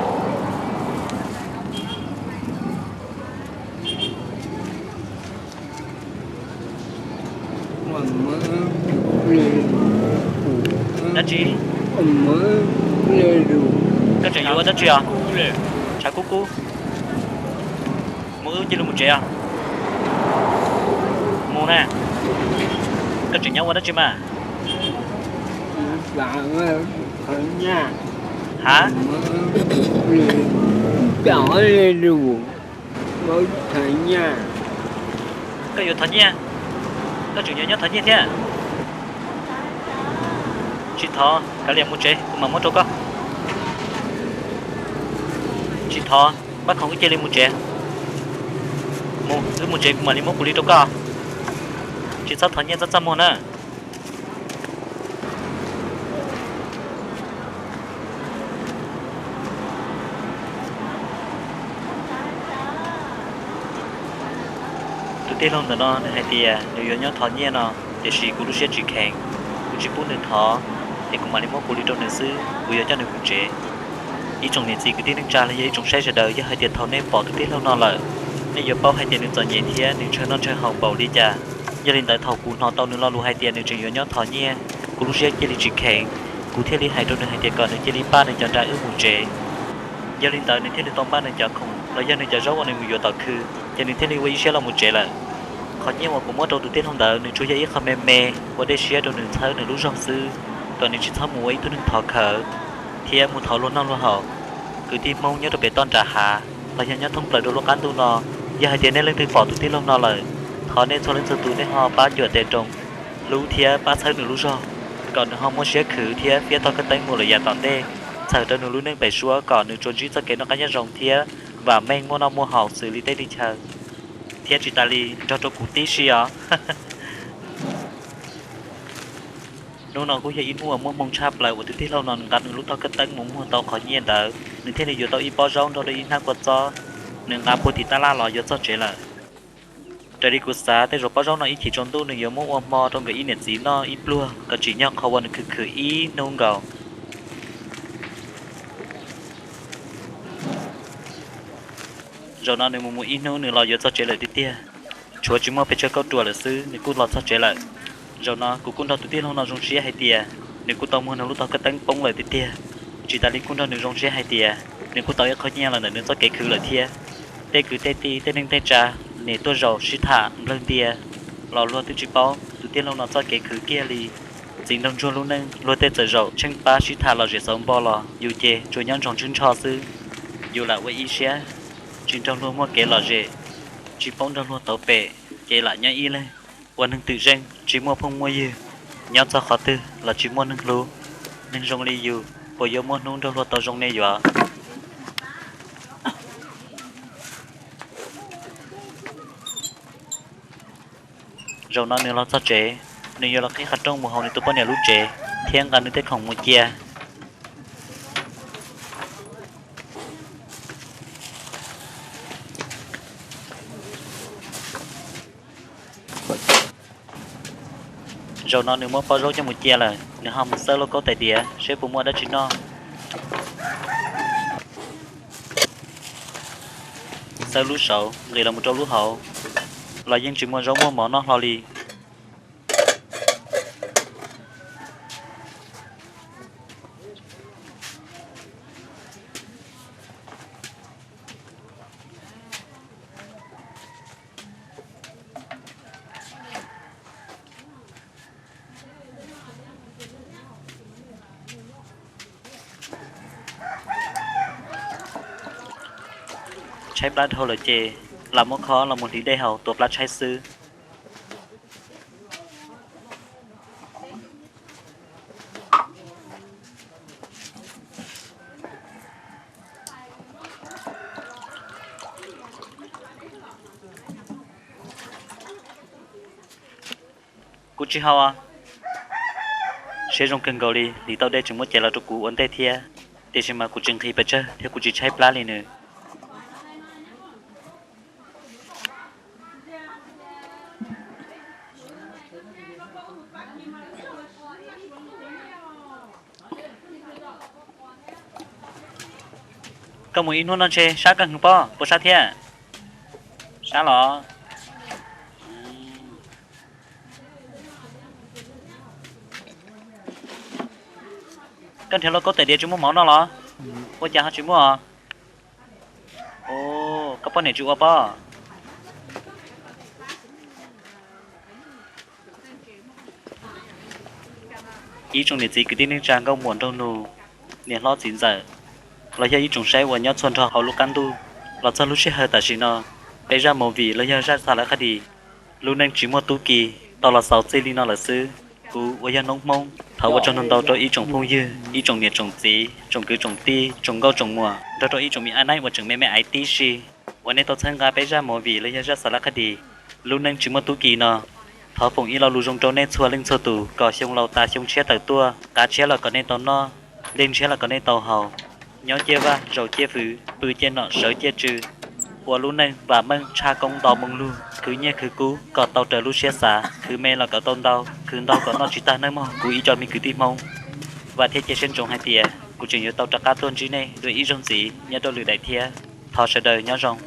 Dab tsi? Koj tseem yuav ua dab tsi os? Tshav kub kub. Mus wb cia li mus tsev os. Mus na. Koj tseem nyob ua dab tsi mas? Ha? Koj yuav thov nyiaj? Koj tseem yuav nyob thov nyiaj thiab? Tsis thov, kav liam mus tsev kuv mam muab rau koj. Tsis thov, pab khoom wb cia li mus tsev. Mus, wb mus tsev kuv mam li muab kuv li rau koj. Tsis txhob thov nyiaj txaj txaj muag na. Tus tij laug ntawm no nws hais tias nws yuav nyob thov nyiaj no, tiam sis kuv lub siab tsis kheev, kuv tsis pub nws thov, ces kuv mam li muab kuv li rau nws xwb, kuv yuav coj nws mus tsev. Ib tsoom niam txiv kwv tij neej tsa los yog ib tsoom saib sawv daws, yog hais tias thaum nej pom tus tij laug no lawm, nej yuav paub hais tias nws txom nyem thiab nws ntshaw noj ntshaw haus npaum li cas. Yog li ntawd thaum kuv hnov tau nws lo lus hais tias nws tseem yuav nyob thov nyiaj, kuv lub siab cia li tsis kheev, kuv thiaj li hais rau nws hais tias kom nws cia li pab nws cov nra wb mus tsev. Yog li ntawd nws thiaj li tau npaj nws cov khoom los yog nws cov zaub uas nws mus yuav tom khw, ces nws thiaj li ua ib siab los mus tsev lawm. Qhov nyiaj uas kuv muab rau tus tij laug ntawd nws tsuas yog ib qho me me ua dej siab rau nws txhawb nws lub zog xwb, kom nws tsis txhob mus ua ib tug neeg thov khawv thiab mus thov luag noj luag haus. Kwv tij Hmoob nyob rau pem toj nram hav los yog nyob thoob plaws rau lub qab ntuj no, yog hais tias nej leej twg pom tus tij laug no lawm, thov nej txhua leej txhua tus nej ho pab cuam tes nroos hlub thiab pab txhawb nws lub zog, kom nws ho muaj siab khwv thiab fiab tog kawj teeb mus lawm yav tom ntej, txhawm rau nws lub neej pem suab kom nws tsuas ntsib txoj kev noj qab nyob zoo thiab vam meej muaj noj muaj haus xws li tej teb chaws, thiab tsis tas li nrog rau kuv tib si os. Hnub no kuj yog ib hnub uas muaj hmoo tshaj plaws uas tus tij laug no nws nqa nws lub tog kawj teeb mus muag tau qhov nyiaj ntawd, nws thiaj li yuav tau ib pob zaub nrog rau ib hnab kua txob, nws nqa puag tim tab laj los yuav txog tsev lawm. Raws li kuv xav tej zaum pob zaub no ib chim tsaus ntuj nws yuav muab ua hmo rau nkawd ib niam txiv noj ib pluag kom tsim nyog qhov uas nws khwv khwv ib hnub nkaus. Zaum no nws mus mus ib hnub nws los yuav txog tsev lawm tiag tiag, tshuav tsis muaj pes tsawg kauj ruam lawm xwb nws kuj los txog tsev lawm. Zaum no kuv kuj nrog tus tij laug no zoo siab hais tias nws kuj tau muag nws lub tog kawj teeb poob lawm tiag tiag. Tsis tas li kuj nrog nws zoo siab hais tias nws kuj tau ib qho nyiaj los ntawm nws txoj kev khwv lawm thiab. Tej kwv tej tij tej neej tej tsa, nim tuaj zaum sib tham nplawg ntia los luag twb tsis paub tus tij laug no txoj kev khwv kiag li. Txiv nraug ntsuag lub neej luag tej txawm zaum tsheej pab sib tham lom zem xauv npo los yus ces tsuas nyob ntsoog tswb ntsho xwb. Yus lam ua ib siab, tsis nrog luag muaj kev lom zem, tsis paub nrog luag tauv pem, ces lam nyob ib leeg ua neeg twm zeej tsis muaj phooj muaj ywg, nyob txog qhov twg los tsis muaj neeg hlub. Neeg zoo li yus puas yuav muaj hnub nrog luag tau zoo ne yuav? Zaum no nws los txog tsev, nws yuav los qhib qhov rooj mus hauv nws tus poj niam lub tsev thiab nqa nws tej khoom mus cia. Zaum no nws muab pob zaub coj mus cia lawm, nws ho mus xawb lauj kaub tais diav seb puas muaj dab tsi noj. Xawb lub saud nqis los mus rau lub hauv los yeej tsis muaj zaub muaj mov noj hlo li. Tshaib plab dhau lawm ces lam muab khob los mus hliv dej haus tua plab tshaib xwb. Kuv tsis haus. Siab zoo kawg nkaus li, hliv tau dej tseem muab cais los rau kuv ua ntej thiab. Tiam sis mas kuv tsis nqhis pes tsawg thiab kuv tsis tshaib plab li nws. Koj mus ib hnub no ntshe sab kawg heev pob, puas sab thiab? Sab los? Koj nrhiav lauj kaub tais diav tsis muaj mov noj los? Ua cas ho tsis muaj? Koj poj niam tsis ua pob? Ib tsoom niam txiv kwv tij neej tsa nkauj muam nraug nus, niam hlob txiv ntxawm, los yog ib tsoom saib uas nyob txhua nrho hauv lub qab ntuj, los txog lub sij hawm tam sim no, peb zaj movie los yog zaj xas lawv qhab dis Lub neej tsis muaj tub ki tau los xaus txij li no lawm xwb. Kuv uas yog Noob Hmoob thov ua tsaug ntau ntau rau ib tsoom phooj ywg, ib tsoom niam tsoom txiv, tsoom kwv tsoom tij, tsoom nkauj tsoom muam, nrog rau ib tsoom me ab neeb uas tseem me me aiv tib si, uas nej tau txhawb nqa peb zaj movie los yog zaj xas lawv qhab dis Lub neej tsis muaj tub ki no. Thov foom ib lo lus zoo rau nej txhua leej txhua tus kom xyoo laus tas xyoo tshiab tawm tuaj, qav tshiab los kom nej tau noj, dej ntshiab los kom nej tau haus, nyob ciaj vaj, zaum ciaj fwv, pw ciaj nom, sawv ciaj tsw, ua lub neej vam meej tshaj koob nto moo lug, khwv nyiaj khwv kub kom tau raws lub siab xav, khwv me los kom tau ntau, khwv ntau kom noj tsis tag nawb mog kuv ib co me kwv tij Hmoob. Vam thiab cia siab ntsoov hais tias kuv tseem yuav tau rov qab tuaj ntsib nej dua ib zaug ntxiv nyob rau lwm daim thiab. Thov sawv daws nyob zoo.